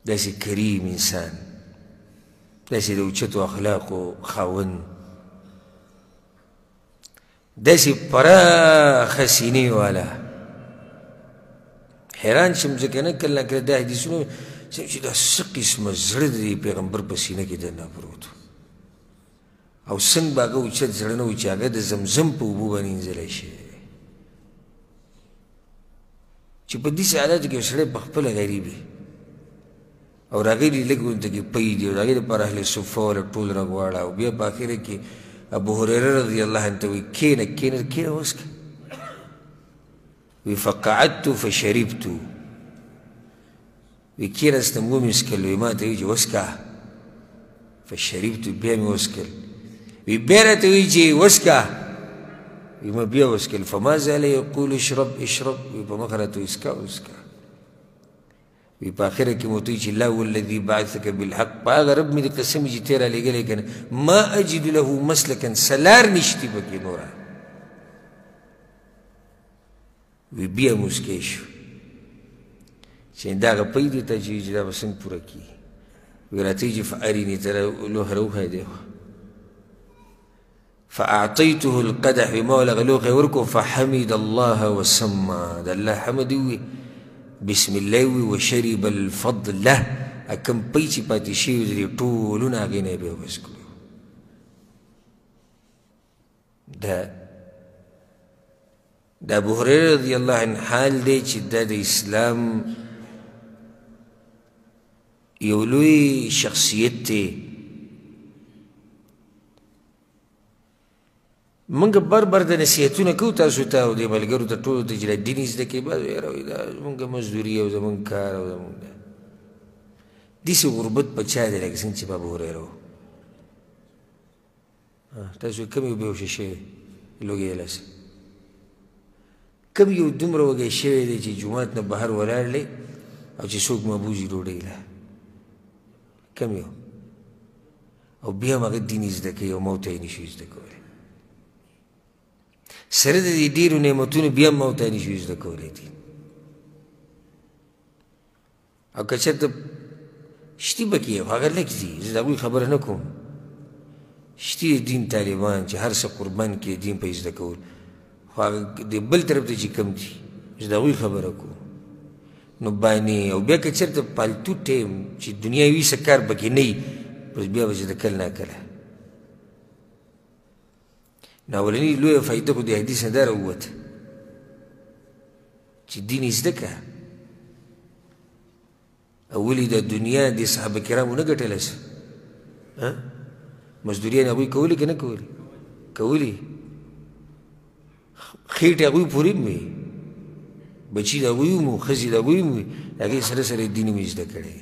داسې کریم انسان، داسې د اوچتو اخلاقو خاوند، داسې پراخه سینې والا. حیران شم ځکه نه کله ناکله دا حدیثونه چې دا څه قسمه زړه د دې پیغمبر په سینه کې دننه پروت، او څنګه به هغه اوچت زړه نه و چې هغه د زمزم په اوبو باندې اینځلی شي، چې په داسې حالاتو کې سړی په خپله غریب وي او راغلي لږ غونته کې پی دي، او د هغې دپاره اهل صفه والا ټول راغواړه. او بیا په اخره کې ابو هریره رضی الله عنه ته وایي کښېنه کښېنه کښېنه وڅکه. وی فقعدت فشربت، وی کښېناستم ومې څکل. وی ما ته وایي چې وڅکه، فشربت، بیا مې وڅکل. وی بیا راته وایي چې وڅکه، وی ما بیا وڅکل. فما زال یقول اشرب اشرب، وی په مخه راته وایي څکه وڅکه. وی په اخره کې مو ته وایي چې لا والذي بعثک بالحق، په هغه رب مې دې قسم چې ته رالیږلی که نه، ما اجد له مسلکا، څه لار نشتي پکې نوره. وی بیا موسکی شو چې دا هغه پی دی ته چې دا به څنګه پوره کړي. وی راته وایي چې فاریني، ته لوښی راوښیه دی. فأعطيته القدح، ما ورله لوښی ورکړو، فحمد الله وسما، د الله حمد ووی، بسم الله ووی، وشرب الفضل، کوم پی چې پاتې شوي د دې ټولونه هغې نه یې بیا وڅکلو. دا د ابو هریره رضی الله عنه حال دی چې دا د اسلام یو لوی شخصیت دی. موږ بر بر د نصیحتونه کوو تاسو ته او دې ملګرو ته ټولو ته چې دا دین زده کړئ، بس یاره وایي دا زموږ مزدوري او زموږ کار او زموږ دا داسې غربت په چا دی لکه څنګه چې په ابوهریره و. تاسو کوم یو بېهوښه شوی لوګی د لاسه؟ کوم یو دومره وږی شوی دی چې جومات نه بهر ولاړ دی او چې څوک ما بوځي ډوډۍ له؟ کوم یو؟ او بیا هم هغه دین زده کوي او ما ته یې نشو زده کولی. سره د دې ډېرو نعمتونو بیا هم ما ته یې نشو زده کولی دین. او که چېرته شتي پکې خو هغه لږ دي، زه د هغوی خبره نه کوم. شتي د دین طالبان چې هر څه قربان کړي دین په زده کول، خو هغه د بل طرف ته چې کم دي زه د هغوی خبره کوم. نو باندې او بیا که چېرته پالتو ټایم چې دنیا وي څه کار پکې نه وي، بس بیا به چې د کل ناکله. نو اولنۍ لویه فایده خو د حدیث نه دا راووته چې دین یې زده کړه. او ولې د دنیا د صحابه کرامو نه ګټلی څه؟ مزدوریانې هغوی کولې که نه کولې؟ کولې. خېټې هغوی پورې هم وي، بچي د هغوی هم وو، ښځې د هغوی هم وي، د هغې سره سره دین هم یې زده کړی.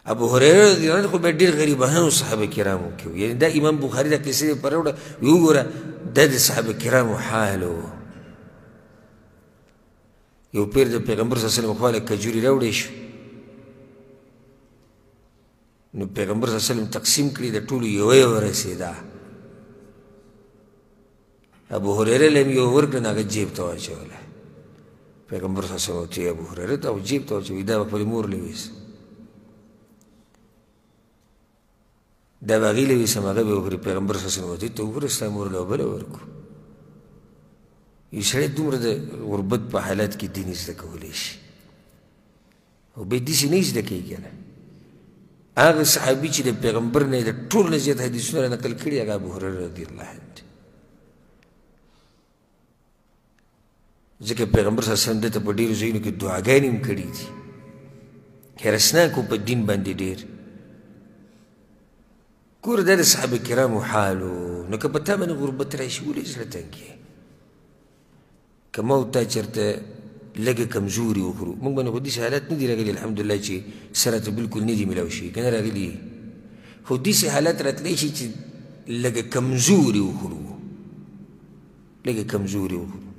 ابو هريره رضی الله عنه خو به ډېر غریبانو صحابه کرامو کې و، یعنې دا امام بخاري دا قصې یې پر راوړه، وګوره دا د صحابه کرامو حال و. یو پیر د پیغمبر صلی الله علیه وسلم خواله کجوري راوړی شو، نو پیغمبر صلی الله علیه وسلم تقسیم کړي، د ټولو یوه یوه رسېده. ابو هريره له هم یوه ورکړه، نو هغه جیب ته واچوله. پیغمبر صلی الله علیه وسلم ورته ابو هريره ته جیب ته واچوي، دا به خپلې مور له ویسه، دا به هغې له ویسم، هغه به وخوري. پیغمبر صلی الله علیه وسلم ورته ته وګوره ستا مور له بله ورکړو. یو سړی دومره د غربت په حالت کې دین زده کولی شي او بیا داسې نه زده کوي که نه. هغه صحابي چې د پیغمبر نه یې د ټولو نه زیات حدیثونه را نقل کړي هغه ابو هریره رضی الله عنه دی، ځکه پیغمبر صلی الله علیه وسلم ده ته په ډېرو ځایونو کې دعاګانې هم کړي دي. حرصناک و په دین باندې ډېر. ګوره دا د صحابه کرامو حال و. نو که په تا باندې غربت راشي ولې زړه تنګ یې؟ که ما او تا چېرته لږه کمزوري وخورو، موږ باندې خو داسې حالات نه دي راغلي الحمدلله چې څه راته بلکل نه دي میلاو شوي، که نه راغلي، خو داسې حالات راتلی شي چې لږه کمزوري وخورو، لږه کمزوري وخورو،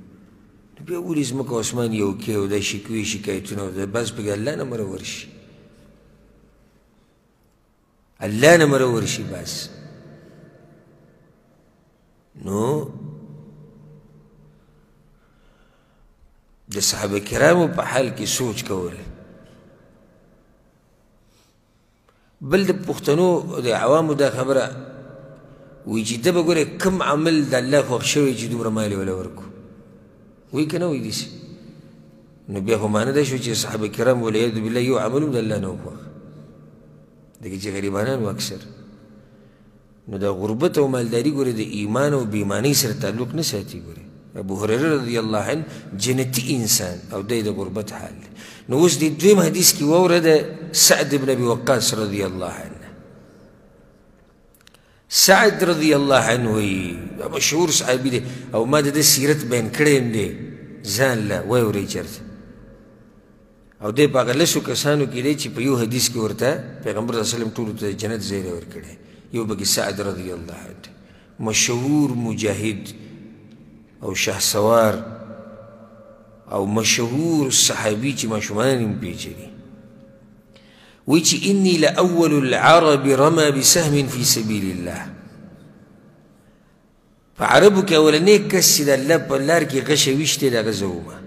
نو بیا ولې ځمکه او اسمان یو کې او دا شکوې شکایتونه او دا بس پکې الله نه مرور شي، الله نه مرور شي بس. نو د صحابه کرامو په حال کې سوچ کول. بل د پښتنو د عوامو دا خبره وایي چې ده به ګورې کوم عمل د الله خوښ شوی چې دومره مال یې وله ورکړو، وایي که نه وایي داسې؟ نو بیا خو معنی دا شو چې صحابه کرام والعیاذ بالله یو عمل هم د الله نه و خوښ، ځکه چې غریبانان وو اکثر. نو د غربت او مالداري ګورې د ایمان او بېایمانۍ سره تعلق نه ساتي. ګورې ابو هریره رضی الله عنه جنتي انسان او دی د غربت حال دی. نو اوس دې دویم حدیث کې واوره د سعد بن ابي وقاص رضی الله عنه. سعد رضی الله عنه وایي، دا مشهور صحابي دی او ما د ده سیرت بیان کړی هم دی ځان له واورئ چېرته. او دی په هغه لسو کسانو کې دی چې په یو حدیث کې ورته پیغمبر صلی الله علیه وسلم ټولو ته د جنت زیری ورکړی. یو پکې سعد رضی الله عنه، مشهور مجاهد او شهسوار او مشهور صحابي چې ماشومان هم پېژني. وایي چې انی لأول العرب رمى بسهم فی سبیل الله. په عربو کې اولنی کس چې د الله په لار کې غشه ویشتی د هغه زه ومه.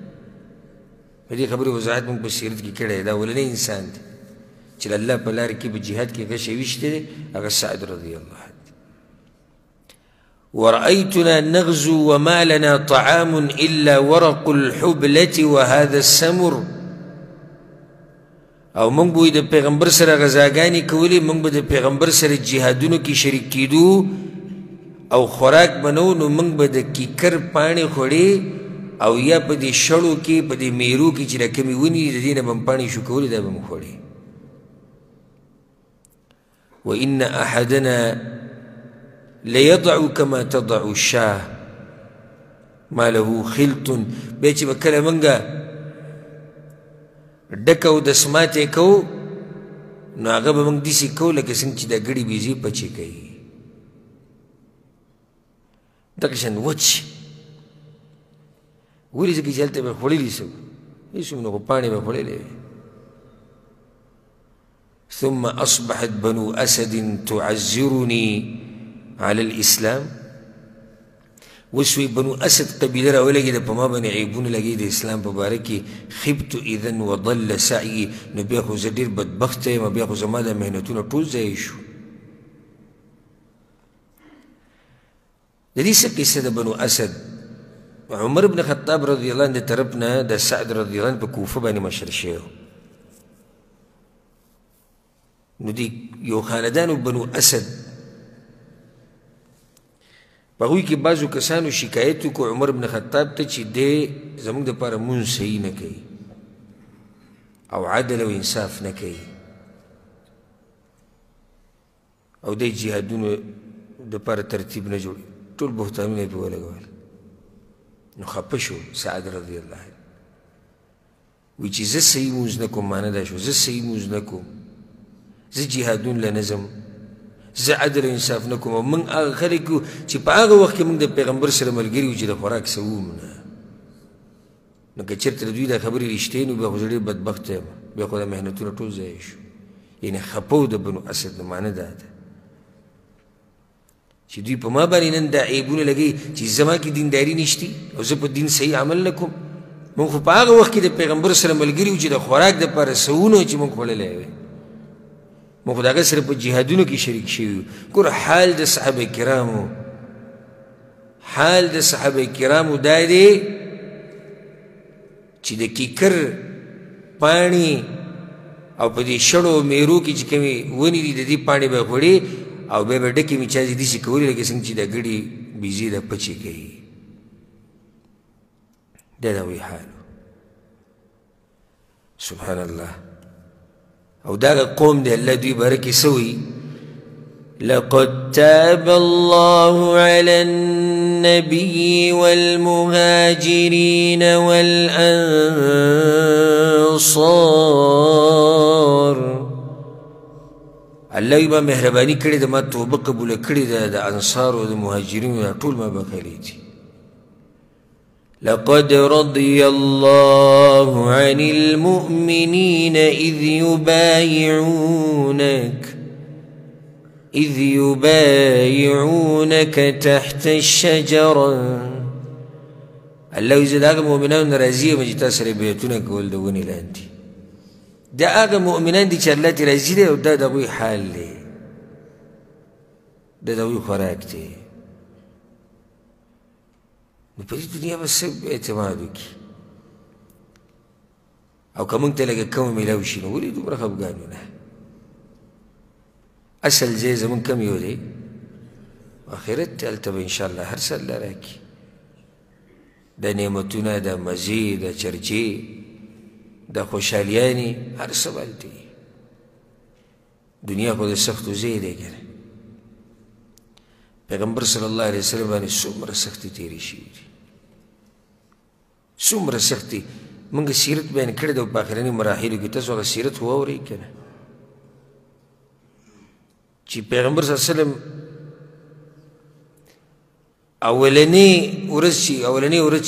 په دې خبرې وضاحت موږ په سیرت کې کړی، دا اولنی انسان دی چې د الله په لار کې په جهاد کې غشه ویشتی دی، هغه سعد رضی الله عنه. ورأيتنا نغزو وما لنا طعام إلا ورق الحبلة وهذا السمر. او موږ به د پیغمبر سره غذاګانې کولې، موږ به د پیغمبر سره جهادونو کې شریک کېدو او خوراک به نه و، نو موږ به د کیکر پاڼې خوړې او یا په دې شړو کې په دې میرو کې چې دا کومې ونې دي د دې نه به مو پاڼې شوکولې، دا به مو خوړې. وإن أحدنا لیضع کما تضع الشاه ما له خلط. بیا چې به کله موږ ډکه او دسمات یې کوو، نو هغه به موږ داسې کوو لکه څنګه چې دا ګړي بیزې پچې کوي، دغه شان وچ. ولې؟ ځکه چې هلته به یې خوړلي څه وو، هېڅ هم نه، خو پاڼې به یې خوړلې وې. ثم أصبحت بنو أسد تعزرني على الإسلام. وسوي بنو أسد قبيلة راولګېده، په ما باندې عیبونه لګېده د اسلام په باره کې. خبت إذا وضل سعي، نو بیا خو زه ډېر بدبخته یم، بیا خو زما دا محنتونه ټول ضایع شو. د دې څه قصه د بنو اسد؟ عمر بن خطاب رضی الله عنه د طرف نه د سعد رضی الله عنه په کوفه باندې مشر شوی. نو دې یو خاندان بنو اسد، په هغوی کې بعضو کسانو شکایت وکړو عمر بن خطاب ته چې دی زموږ دپاره مونځ صحیح نه کوي او عدل او انصاف نه کوي او دی جهادونو دپاره ترتیب نه جوړوي، ټول بهتانونه یې پرې ولګول. نو خفه شو سعد رضی الله عنه، وایي چې زه صحیح مونځ نه کوم، معنی دا شو زه صحیح مونځ نه کوم، زه جهادون له نه ځم، زه عدل او انصاف نه کوم. او موږ هغه خلک یو چې په هغه وخت کې موږ د پیغمبر سره ملګري وو چې د خوراک څه وو نه. نو که چېرته د دوی دا خبرې رښتیا نو بیا خو زه ډېر بدبخته یم، بیا خو دا محنتونه ټول ضایع شو. یعنې خفه و د بنو اسد. نو معنی دا ده چې دوی په ما باندې نن دا عیبونه لګوي چې زما کې دینداري نشتي او زه په دین صحیح عمل نه کوم. موږ خو په هغه وخت کې د پیغمبر سره ملګري وو چې د خوراک دپاره څه وو چې موږ خوړلی وی، موږ خو د هغه سره په جهادونو کې شریک شوي وو. ګوره حال د صحابه کرامو، حال د صحابه کرامو دا دی چې د کیکر پاڼې او په دې شړو میرو کې چې کومې ونې دي د دې پاڼې به یې خوړې او بیا به ډکې مچازې داسې کولې لکه څنګه چې د ګړي بیزې د پچې کوي. دا د هغوی حال. سبحان الله. او دا قوم دی الله دوی باره کې څه وایي؟ لقد تاب الله على النبي والمهاجرين والأنصار. الله یې ما مهرباني کړې ده، ما توبه قبوله کړې ده، د انصارو د مهاجرینو دا ټول ما بخښلي دي. لقد رضي الله عن المؤمنين إذ يبايعونك تحت الشجرة. الله وایي زه د هغه مؤمنانو نه راضي یم چې تا سره بیعتونه کول د ونې لاندې. دا هغه مؤمنان دي چې الله ترې راضي دی او دا د هغوی حال دی، دا د هغوی خوراک دی. نو په دې دنیا به څه اعتماد وکړي؟ او که موږ ته لږه کمه میلاو شي نو ولې دومره خفګانونه؟ اصل ځای زموږ کم یو دی، آخرت دی، هلته به انشاءالله هر څه الله راکړي، دا نعمتونه، دا مزې، دا چرچې، دا خوشحالیانې، هر څه به هلته وي. دنیا خو د سختو ځای دی که نه. پیغمبر صلی الله علیه وسلم باندې څومره سختې تېرې شوي دي، څومره سختې. موږ سیرت بیان کړی دی په آخرني مراحلو کې، تاسو هغه سیرت خو واورئ که نه، چې پیغمبر صلی الله علیه وسلم اولنې ورځ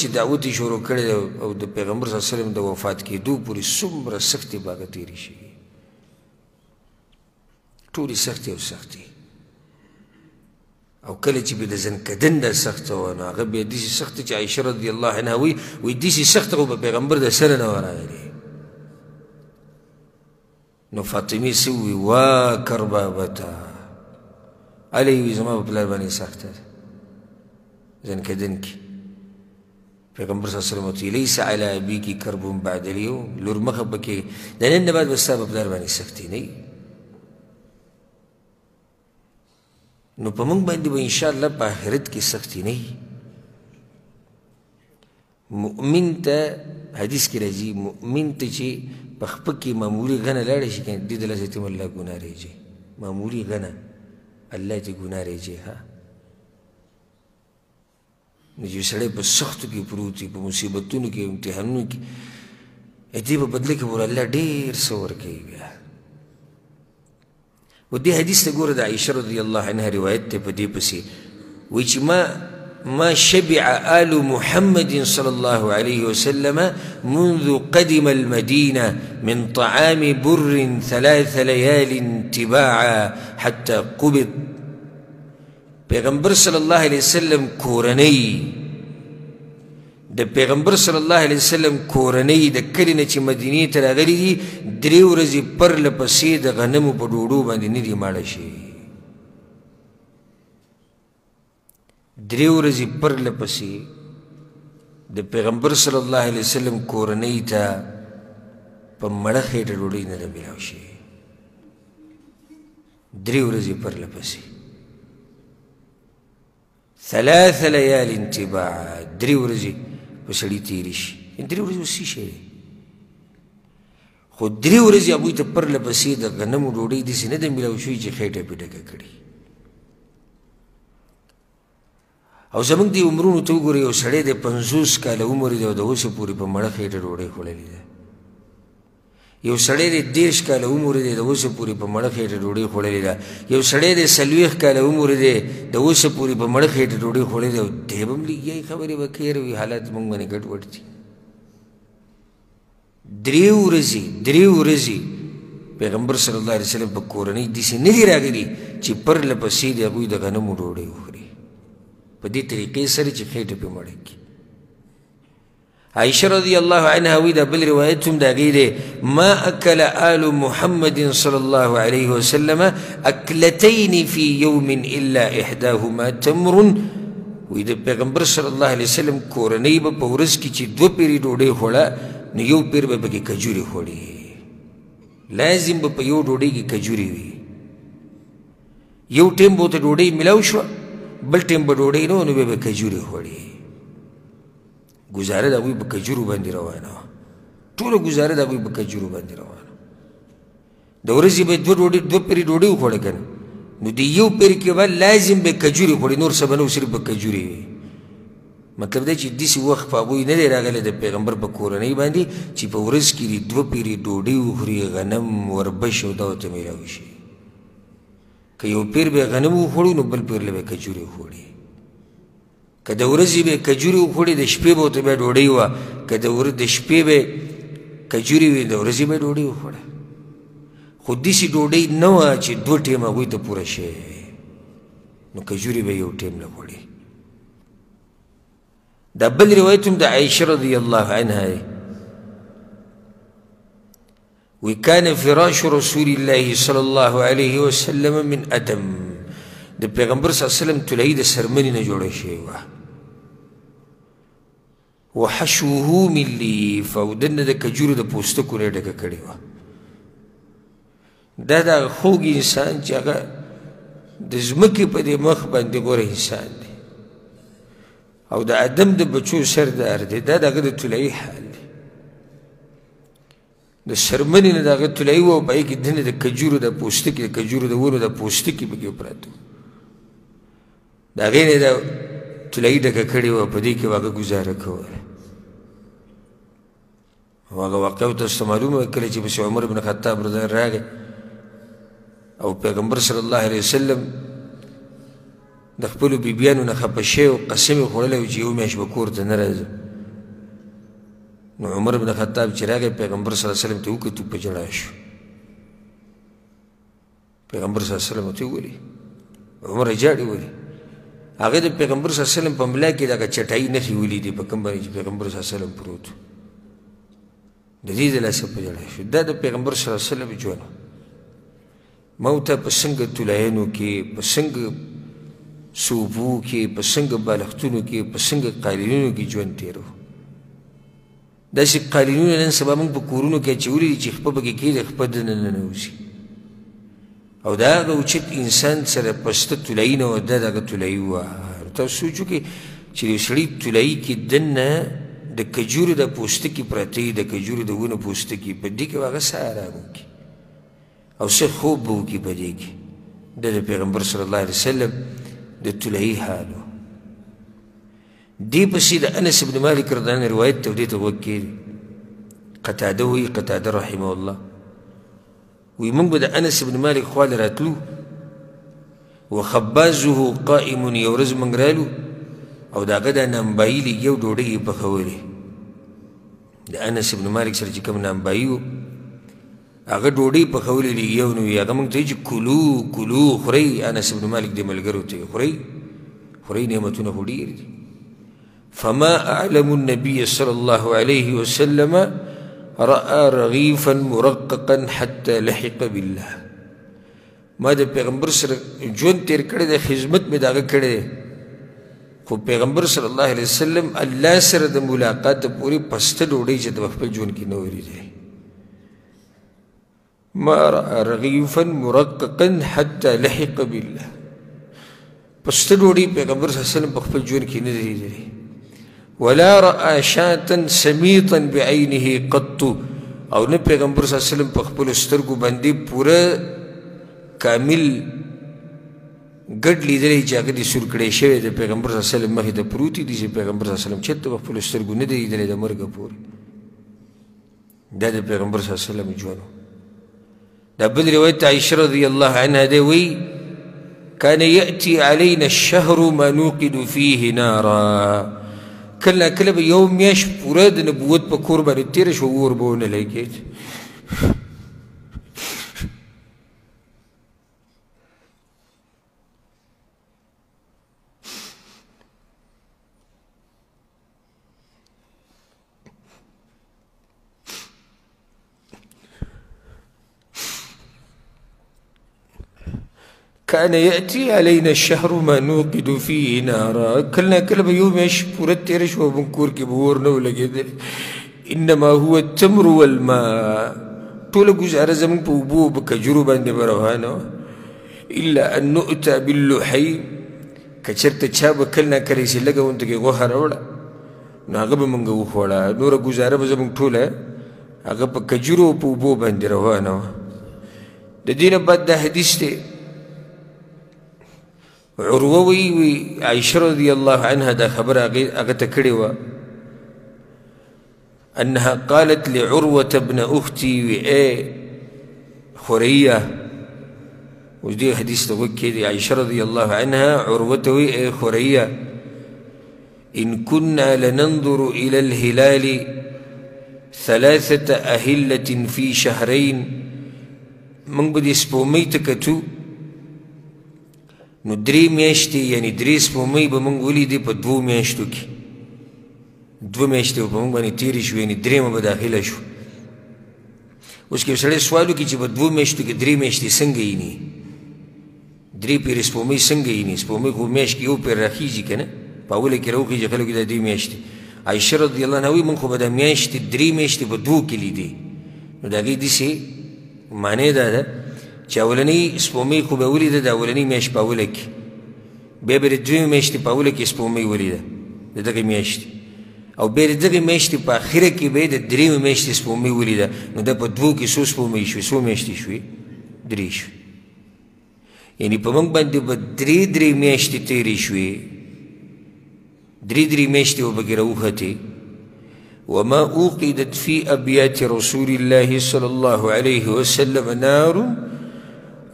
چې دعوت یې شروع کړی دی او د پیغمبر صلی الله علیه وسلم د وفات کېدو پورې څومره سختې به هغه تېرې شوي، ټولې سختې او سختې. او کله چې به د ځنکدن دا سخته وه نو هغه بیا داسې سخته چې عایشه رضی الله عنها وایي، وایي داسې سخته خو به پیغمبر د سره نه وه راغلې. نو فاطمې څه ووایي؟ وا کربابته، هلې وایي زما په پلار باندې سخته ده ځنکدن کې. پیغمبر صلی الله علیه وسلم ورته ویلي لیس علی ابیک کرب بعد الیوم، لور مه خفه کېږه، د نن نه بعد به ستا په پلار باندې سختي نه وي. نو په موږ باندې به انشاءالله په آخرت کې سختي نه وي. مؤمن ته حدیث کې راځي، مؤمن ته چې په خپه کې معمولي غنه لاړه شي که نه، دې د لاسه ته هم الله ګناه رېږي، معمولي غنه الله ته ګناه رېږي. ها نو چې سړی په سختو کې پروت وي، په مصیبتونو کې، امتحانونو کې، دې په بدله کې ور الله ډېر څه ورکوي. بیا و دې حدیث ته ګوره، د عایشه رضی الله عنها روایت دی، په دې پسې وایي چې ما شبع آل محمد صلى الله عليه وسلم منذ قدم المدينة من طعام بر 3 ليال تباعا حتى قبض. پیغمبر صلی الله علیه وسلم کورنۍ، د پیغمبر صلی الله علیه وسلم کورنۍ د کلي نه چې مدینې ته راغلي دي، 3 ورځې پرله پسې د غنمو په ډوډو باندې نه دي ماړه شوي. 3 ورځې پرله پسې د پیغمبر صلی الله علیه وسلم کورنۍ ته په مړه خېټه ډوډۍ نه ده میلاو شوې. 3 ورځې پرله پسې، 3 ليال تباعا، 3 ورځې په سړي تېرې شي. 3 ورځې اوس څه شی دی؟ خو 3 ورځې هغوی ته پرله پسې د غنمو ډوډۍ داسې نه ده میلاو شوې چې خېټه پرې ډکه کړي. او زموږ دې عمرونو ته وګورئ، یو سړی دی 50 کاله عمر دی او د اوسه پورې په مړه خېټه ډوډۍ خوړلې ده. یو سړی دی 30 کاله عمر دی، د اوسه پورې په مړه خېټه ډوډۍ خوړلې ده. یو سړی دی 40 کاله عمر دی، د اوسه پورې په مړه خېټه ډوډۍ خوړلې ده. او دی به هم لګیا وي، خبرې به کوي، وي حالات موږ باندې ګډوډ دي. 3 ورځې، 3 ورځې پیغمبر صلی الله علیه وسلم په کورنۍ داسې نه دي راغلي چې پرله پسې د هغوی د غنمو ډوډۍ وخوري، په دې طریقې سره چې خېټه پرې مړه کړي. عائشة رضی الله عنها وی دا بل روایت هم د هغې دی، ما اکل آل محمد صلی الله علیه وسلم اکلتین فی یوم الا احداهما تمر. وی د پیغمبر صلی الله علیه وسلم کورنۍ به په ورځ کې چې 2 پیرې ډوډۍ خوړه، نو یو پیر به پکې کجورې خوړې، لازم به په یو ډوډۍ کې کجورې وي. یو ټیم به ورته ډوډۍ میلاو شوه، بل ټیم به ډوډۍ نه وه، نو بیا به کجورې خوړې. ګزاره د هغوی په کجورو باندې روانه وه، ټوله ګزاره د هغوی په کجورو باندې روانه وه. د ورځې به 2 پیرې ډوډۍ وخوړه که نه، نو د یو پیر کې به لازم به کجورې خوړې، نور څه به نه وو، صرف به کجورې وي. مطلب دی چې داسې وخت په هغوی نه دی راغلی د پیغمبر په کورنۍ باندې چې په ورځ کې دې 2 پیرې ډوډۍ وخوري، غنم وربش او دا ورته میلاو شي. که یو پیر به غنم وخوړو، نو بل پیر له به کجورې وخوړي. که د ورځې به کجورې وخوړې، د شپې به ورته بیا ډوډۍ وه. که د شپې به کجورې وي، د ورځې به ډوډۍ وخوړه. خو داسې ډوډۍ نه وه چې 2 ټیمه هغوی ته پوره شوې وي، نو کجورې به یو ټیم له خوړې. دا بل روایت هم د عایشه رضی الله عنها دی، وی کان فراش رسول الله صلی الله علیه وسلم من ادم. د پیغمبر صلی الله علیه وسلم طلایي د سرمنې نه جوړه شوې وه، وحشوه من لیف، او دننه د کجورو د پوستکو نه یې ډکه کړې وه. دا د هغه خوږ انسان چې هغه د ځمکې په دې مخ باندې غوره انسان دی او د ادم د بچو سردار دی، دا د هغه د طلایي حال دی. د سرمنې نه د هغه طلایي وه، او په هغې کې دننه د کجورو د پوستکي، د کجورو د ونو د پوستکي پکې پراته وو. د هغې نه یې دا طلایي ډکه کړې وه، په دې کې به هغه ګزاره کوله. او هغه واقعه تاسو ته معلومه وه، کله چې پسې عمر بن خطاب رضی الله راغی او پیغمبر صلی الله علیه وسلم د خپلو بیبیانو نه خفه شوی او قسم یې خوړلی و چې یو میاشت به کور ته نه راځم. نو عمر بن خطاب چې راغی پیغمبر صلی الله علیه وسلم ته وکتو، په ژړا شو. پیغمبر صلی الله علیه وسلم ته وویلې، عمر ژاړي ولې؟ هغه د پیغمبر صلی الله علیه وسلم په ملا کې دغه چټایي نښې ولیدې په کوم باندې چې پیغمبر صلی الله علیه وسلم پروت و، د دې د لاسه په ژړا شو. دا د پیغمبر صلی الله علیه وسلم ژوند و. ما ورته په څنګه طلایانو کې، په څنګه صوفو کې، په څنګه بالښتونو کې، په څنګه قالینونو کې ژوند تېرو. داسې قالینونه نن سبا موږ په کورونو کې اچولي دي چې خپه پکې کښېږدي، خپه دننه ننوځي. او د هغه اوچت انسان سره پسته طلایي نه وه، دا د هغه طلایي وه. تاسو سوچ وکړئ چې یو سړي طلایي کې دننه د کجورو د پوستکي پراته وي، د کجورو د ونو پوستکي، په دې کې به هغه څه ارام وکړي او څه خوب به وکړي په دې کې. دا د پیغمبر صلی الله علیه وسلم د طلایي حال و. دې پسې د انس بن مالک رضی الله عنه روایت ته دې ته غوږ کېږي. قتاده وایي، قتاده رحمه الله وایي موږ به د انس بن مالک خوا له راتلو، وخبازه قائم، یو ورځ موږ رالو او د هغه دا نامبایي لګي او ډوډۍ یې پخولې. د انس بن مالک سره چې کوم نامبایي و هغه ډوډۍ پخولې لګي او نو هغه موږ ته وایي چې کلو کلو خورئ. انس بن مالک دې ملګرو ته خورئ خورئ، نعمتونه خو ډېر دي. فما أعلم النبي صلى الله عليه وسلم رأى رغيفا مرققا حتى لحق بالله. ما د پیغمبر سره ژوند تېر کړی دی، خدمت مې د هغه کړی دی، خو پیغمبر صلی الله علیه وسلم الله سره د ملاقات پورې پسته ډوډۍ چې د خپل ژوند کې نه وه لیدلې. ما رأى رغيفا مرققا حتى لحق بالله. پسته ډوډۍ پیغمبر صلی الله علیه وسلم په خپل ژوند کې نه دی لیدلې. ولا رأى شاة سميطا بعينه قط، او نه پیغمبر صلی الله علیه وسلم په خپلو سترګو باندې پوره کامل ګډ لیدلی چې هغه دې سور کړی شوی د پیغمبر صلی الله علیه وسلم مخې ته پروت دي چې پیغمبر صلی الله علیه وسلم چېرته په خپلو سترګو نه دی لیدلی د مرګه پورې. دا د پیغمبر صلی الله علیه وسلم ژوند و. دا بل روایت عائشة رضی الله عنها دی وایي كان يأتي علينا الشهر ما نوقد فيه نارا. کله کله به یو میاشت پوره د نبوت په کور باندې تېره شوه، اور به ونه لګېد. كان يأتي علينا الشهر ما نوقد فيه نارا. کله کله به یو میاشت پوره تېره شوه، موږ کور کې به اور نه و لګېدلی. انما هو التمر والماء. ټوله ګزاره زموږ په اوبو په کجورو باندې به روانه وه. الا ان نؤتى باللحيم، که چېرته چا به کله ناکله چې لږه غونته کې غوښه راوړه نو هغه به موږ وخوړه، نوره ګزاره به زموږ ټوله هغه په کجورو او په اوبو باندې روانه وه. د دې نه بعد دا حدیث دی، عروه وایي وي عایشه رضی الله عنها دا خبره هغه ته کړې وه، أنها قالت لعروة ابن أختي وي خورية. اوس دې حدیث ته غوږ کښېږدئ. عایشه رضی الله عنها عروه ته وایي ای خوريه، إن كنا لننظر إلى الهلال ثلاثة أهلة في شهرين. موږ به دې سپوږمۍ ته کتو نو درې میاشتې، یعنې درې سپوږمۍ به موږ ولیدې په دوو میاشتو کې، دوه میاشتې به په موږ باندې تېرې شوې، یعنې درېیمه به داخله شو. اوس که یو سړی سوال وکړي چې په دوو میاشتو کې درې میاشتې څنګه ایني، درې پېرې سپوږمۍ څنګه ایني؟ سپوږمۍ خو میاشت کې یو پېر راخیږي که نه، په اوله کې راوخیږي خلکو دا درې میاشتې. عایشه رضی الله عنها وایي موږ خو به دا میاشتې درې میاشتې په دوو کې لیدې. نو د هغې داسې معنی دا ده چې اولنۍ سپوږمۍ خو به ولیده د اولنۍ میاشت په اوله کې، بیا به د دویمې میاشتې په اوله کې سپوږمۍ ولیده د دغې میاشتې، او بیا د دغې میاشتې په اخره کې به یې د درېیمې میاشتې سپوږمۍ ولیده. نو دا په دوو کې څو سپوږمۍ شوې، څو میاشتې شوې؟ درې شوې. یعنې په موږ باندې به درې درې میاشتې تېرې شوې، درې درې میاشتې به پکې راوختې. وما أوقدت في أبيات رسول الله صلى الله عليه وسلم نار،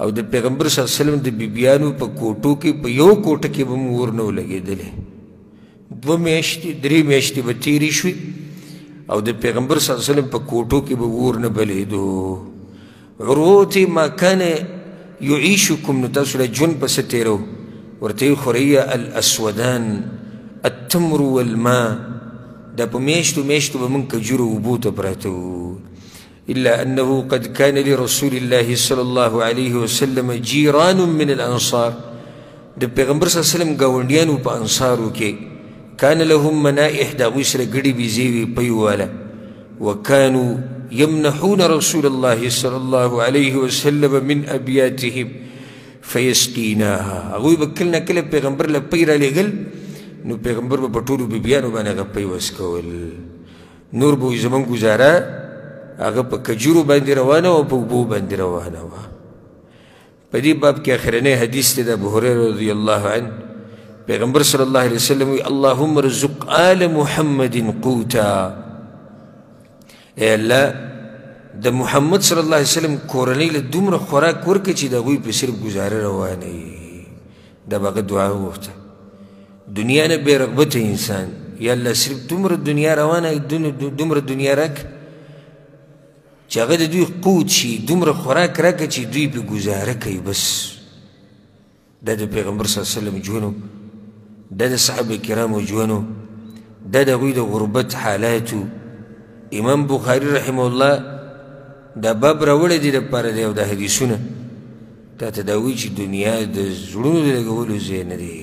او د پیغمبر صلی الله علیه وسلم د بیبیانو په کوټو کې په یو کوټه کې به مو اور نه و لګېدلی. دوه میاشتې درې میاشتې به تېرې شوې او د پیغمبر صلی الله علیه وسلم په کوټو کې به اور نه بلېدو. عروه ته ما کان یعیشکم، نو تاسو له ژوند په څه تېرو؟ ورته یې خوریه الاسودان التمر والماء. دا په میاشتو میاشتو به موږ کجورو اوبو ته پراته وو. إلا أنه قد كان لرسول الله صلى الله عليه وسلم جيران من الأنصار. د پیغمبر صلی الله علیه وسلم ګاونډیانو په انصارو کې كان لهم منائح، د هغوی سره ګډې بیزې وې پیواله. وكانوا يمنحون رسول الله صلى الله عليه وسلم من أبياتهم فيسقيناها. هغوی به کله نا کله پیغمبر له پی رالېږل، نو پیغمبر به په ټولو بیبیانو باندې هغه پی وسکول. نور به وایي زموږ ګزاره هغه په کجورو باندې روانه وه او په اوبو باندې روانه وه. په دې باب کې اخرنی حدیث دی د ابو هریره رضی الله عنه. پیغمبر صلی الله علیه وسلم وی اللهم رزق آل محمد قوتا، ای الله د محمد صلی الله علیه وسلم کورنۍ له دومره خوراک ورکړه چې د هغوی په صرف ګزاره روانه وي. دا به هغه دعا وغوښته. دنیا نه بې رغبته انسان، یا الله صرف دومره دنیا روانه، دومره دنیا راکړه چې هغه د دوی قوت شي، دومره خوراک راکړه چې دوی پې ګزاره کوي. بس دا د پیغمبر صلی الله علیه وسلم ژوند و، دا د صحابه کرامو ژوند و، دا د هغوی د غربت حالات و. امام بخاري رحمه الله دا باب راوړی دی دپاره دی، او دا حدیثونه تا ته دا وایي چې دنیا د زړونو د لګولو ځای نه دی.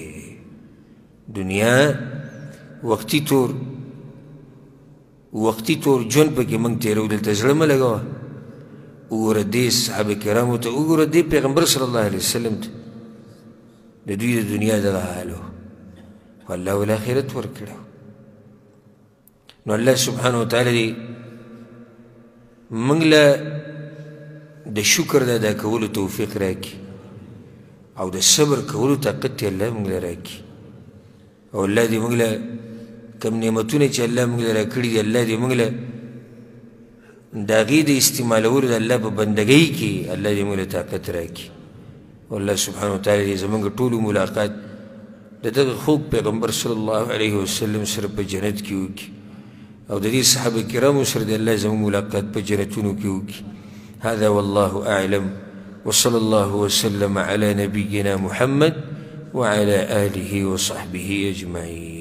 دنیا وقتي طور، وقتي طور ژوند پکې موږ تېروو، دلته زړه مه لګوه. وګوره دې صحابه کرامو ته، وګوره دې پیغمبر صلی الله علیه وسلم ته، د دوی د دنیا دغه حال و، خو الله وله آخرت ورکړی. نو الله سبحانه وتعالی دې موږ له د شکر د ادا کولو توفیق راکړي، او د صبر کولو طاقت دې الله موږ له راکړي، او الله دې موږ له کوم نعمتونه چې الله موږ له راکړي دي، الله دې موږ له د هغې د استعمالولو د الله په بندګۍ کې الله دې موږ له طاقت راکړي. او الله سبحانه وتعالی دې زموږ ټولو ملاقات د دغه خوږ پیغمبر صلی الله علیه وسلم سره په جنت کې وکړي، او د دې صحابه کرامو سره د الله زموږ ملاقات په جنتونو کې وکړي. هذا والله أعلم، وصلى الله وسلم على نبينا محمد وعلى آله وصحبه أجمعين.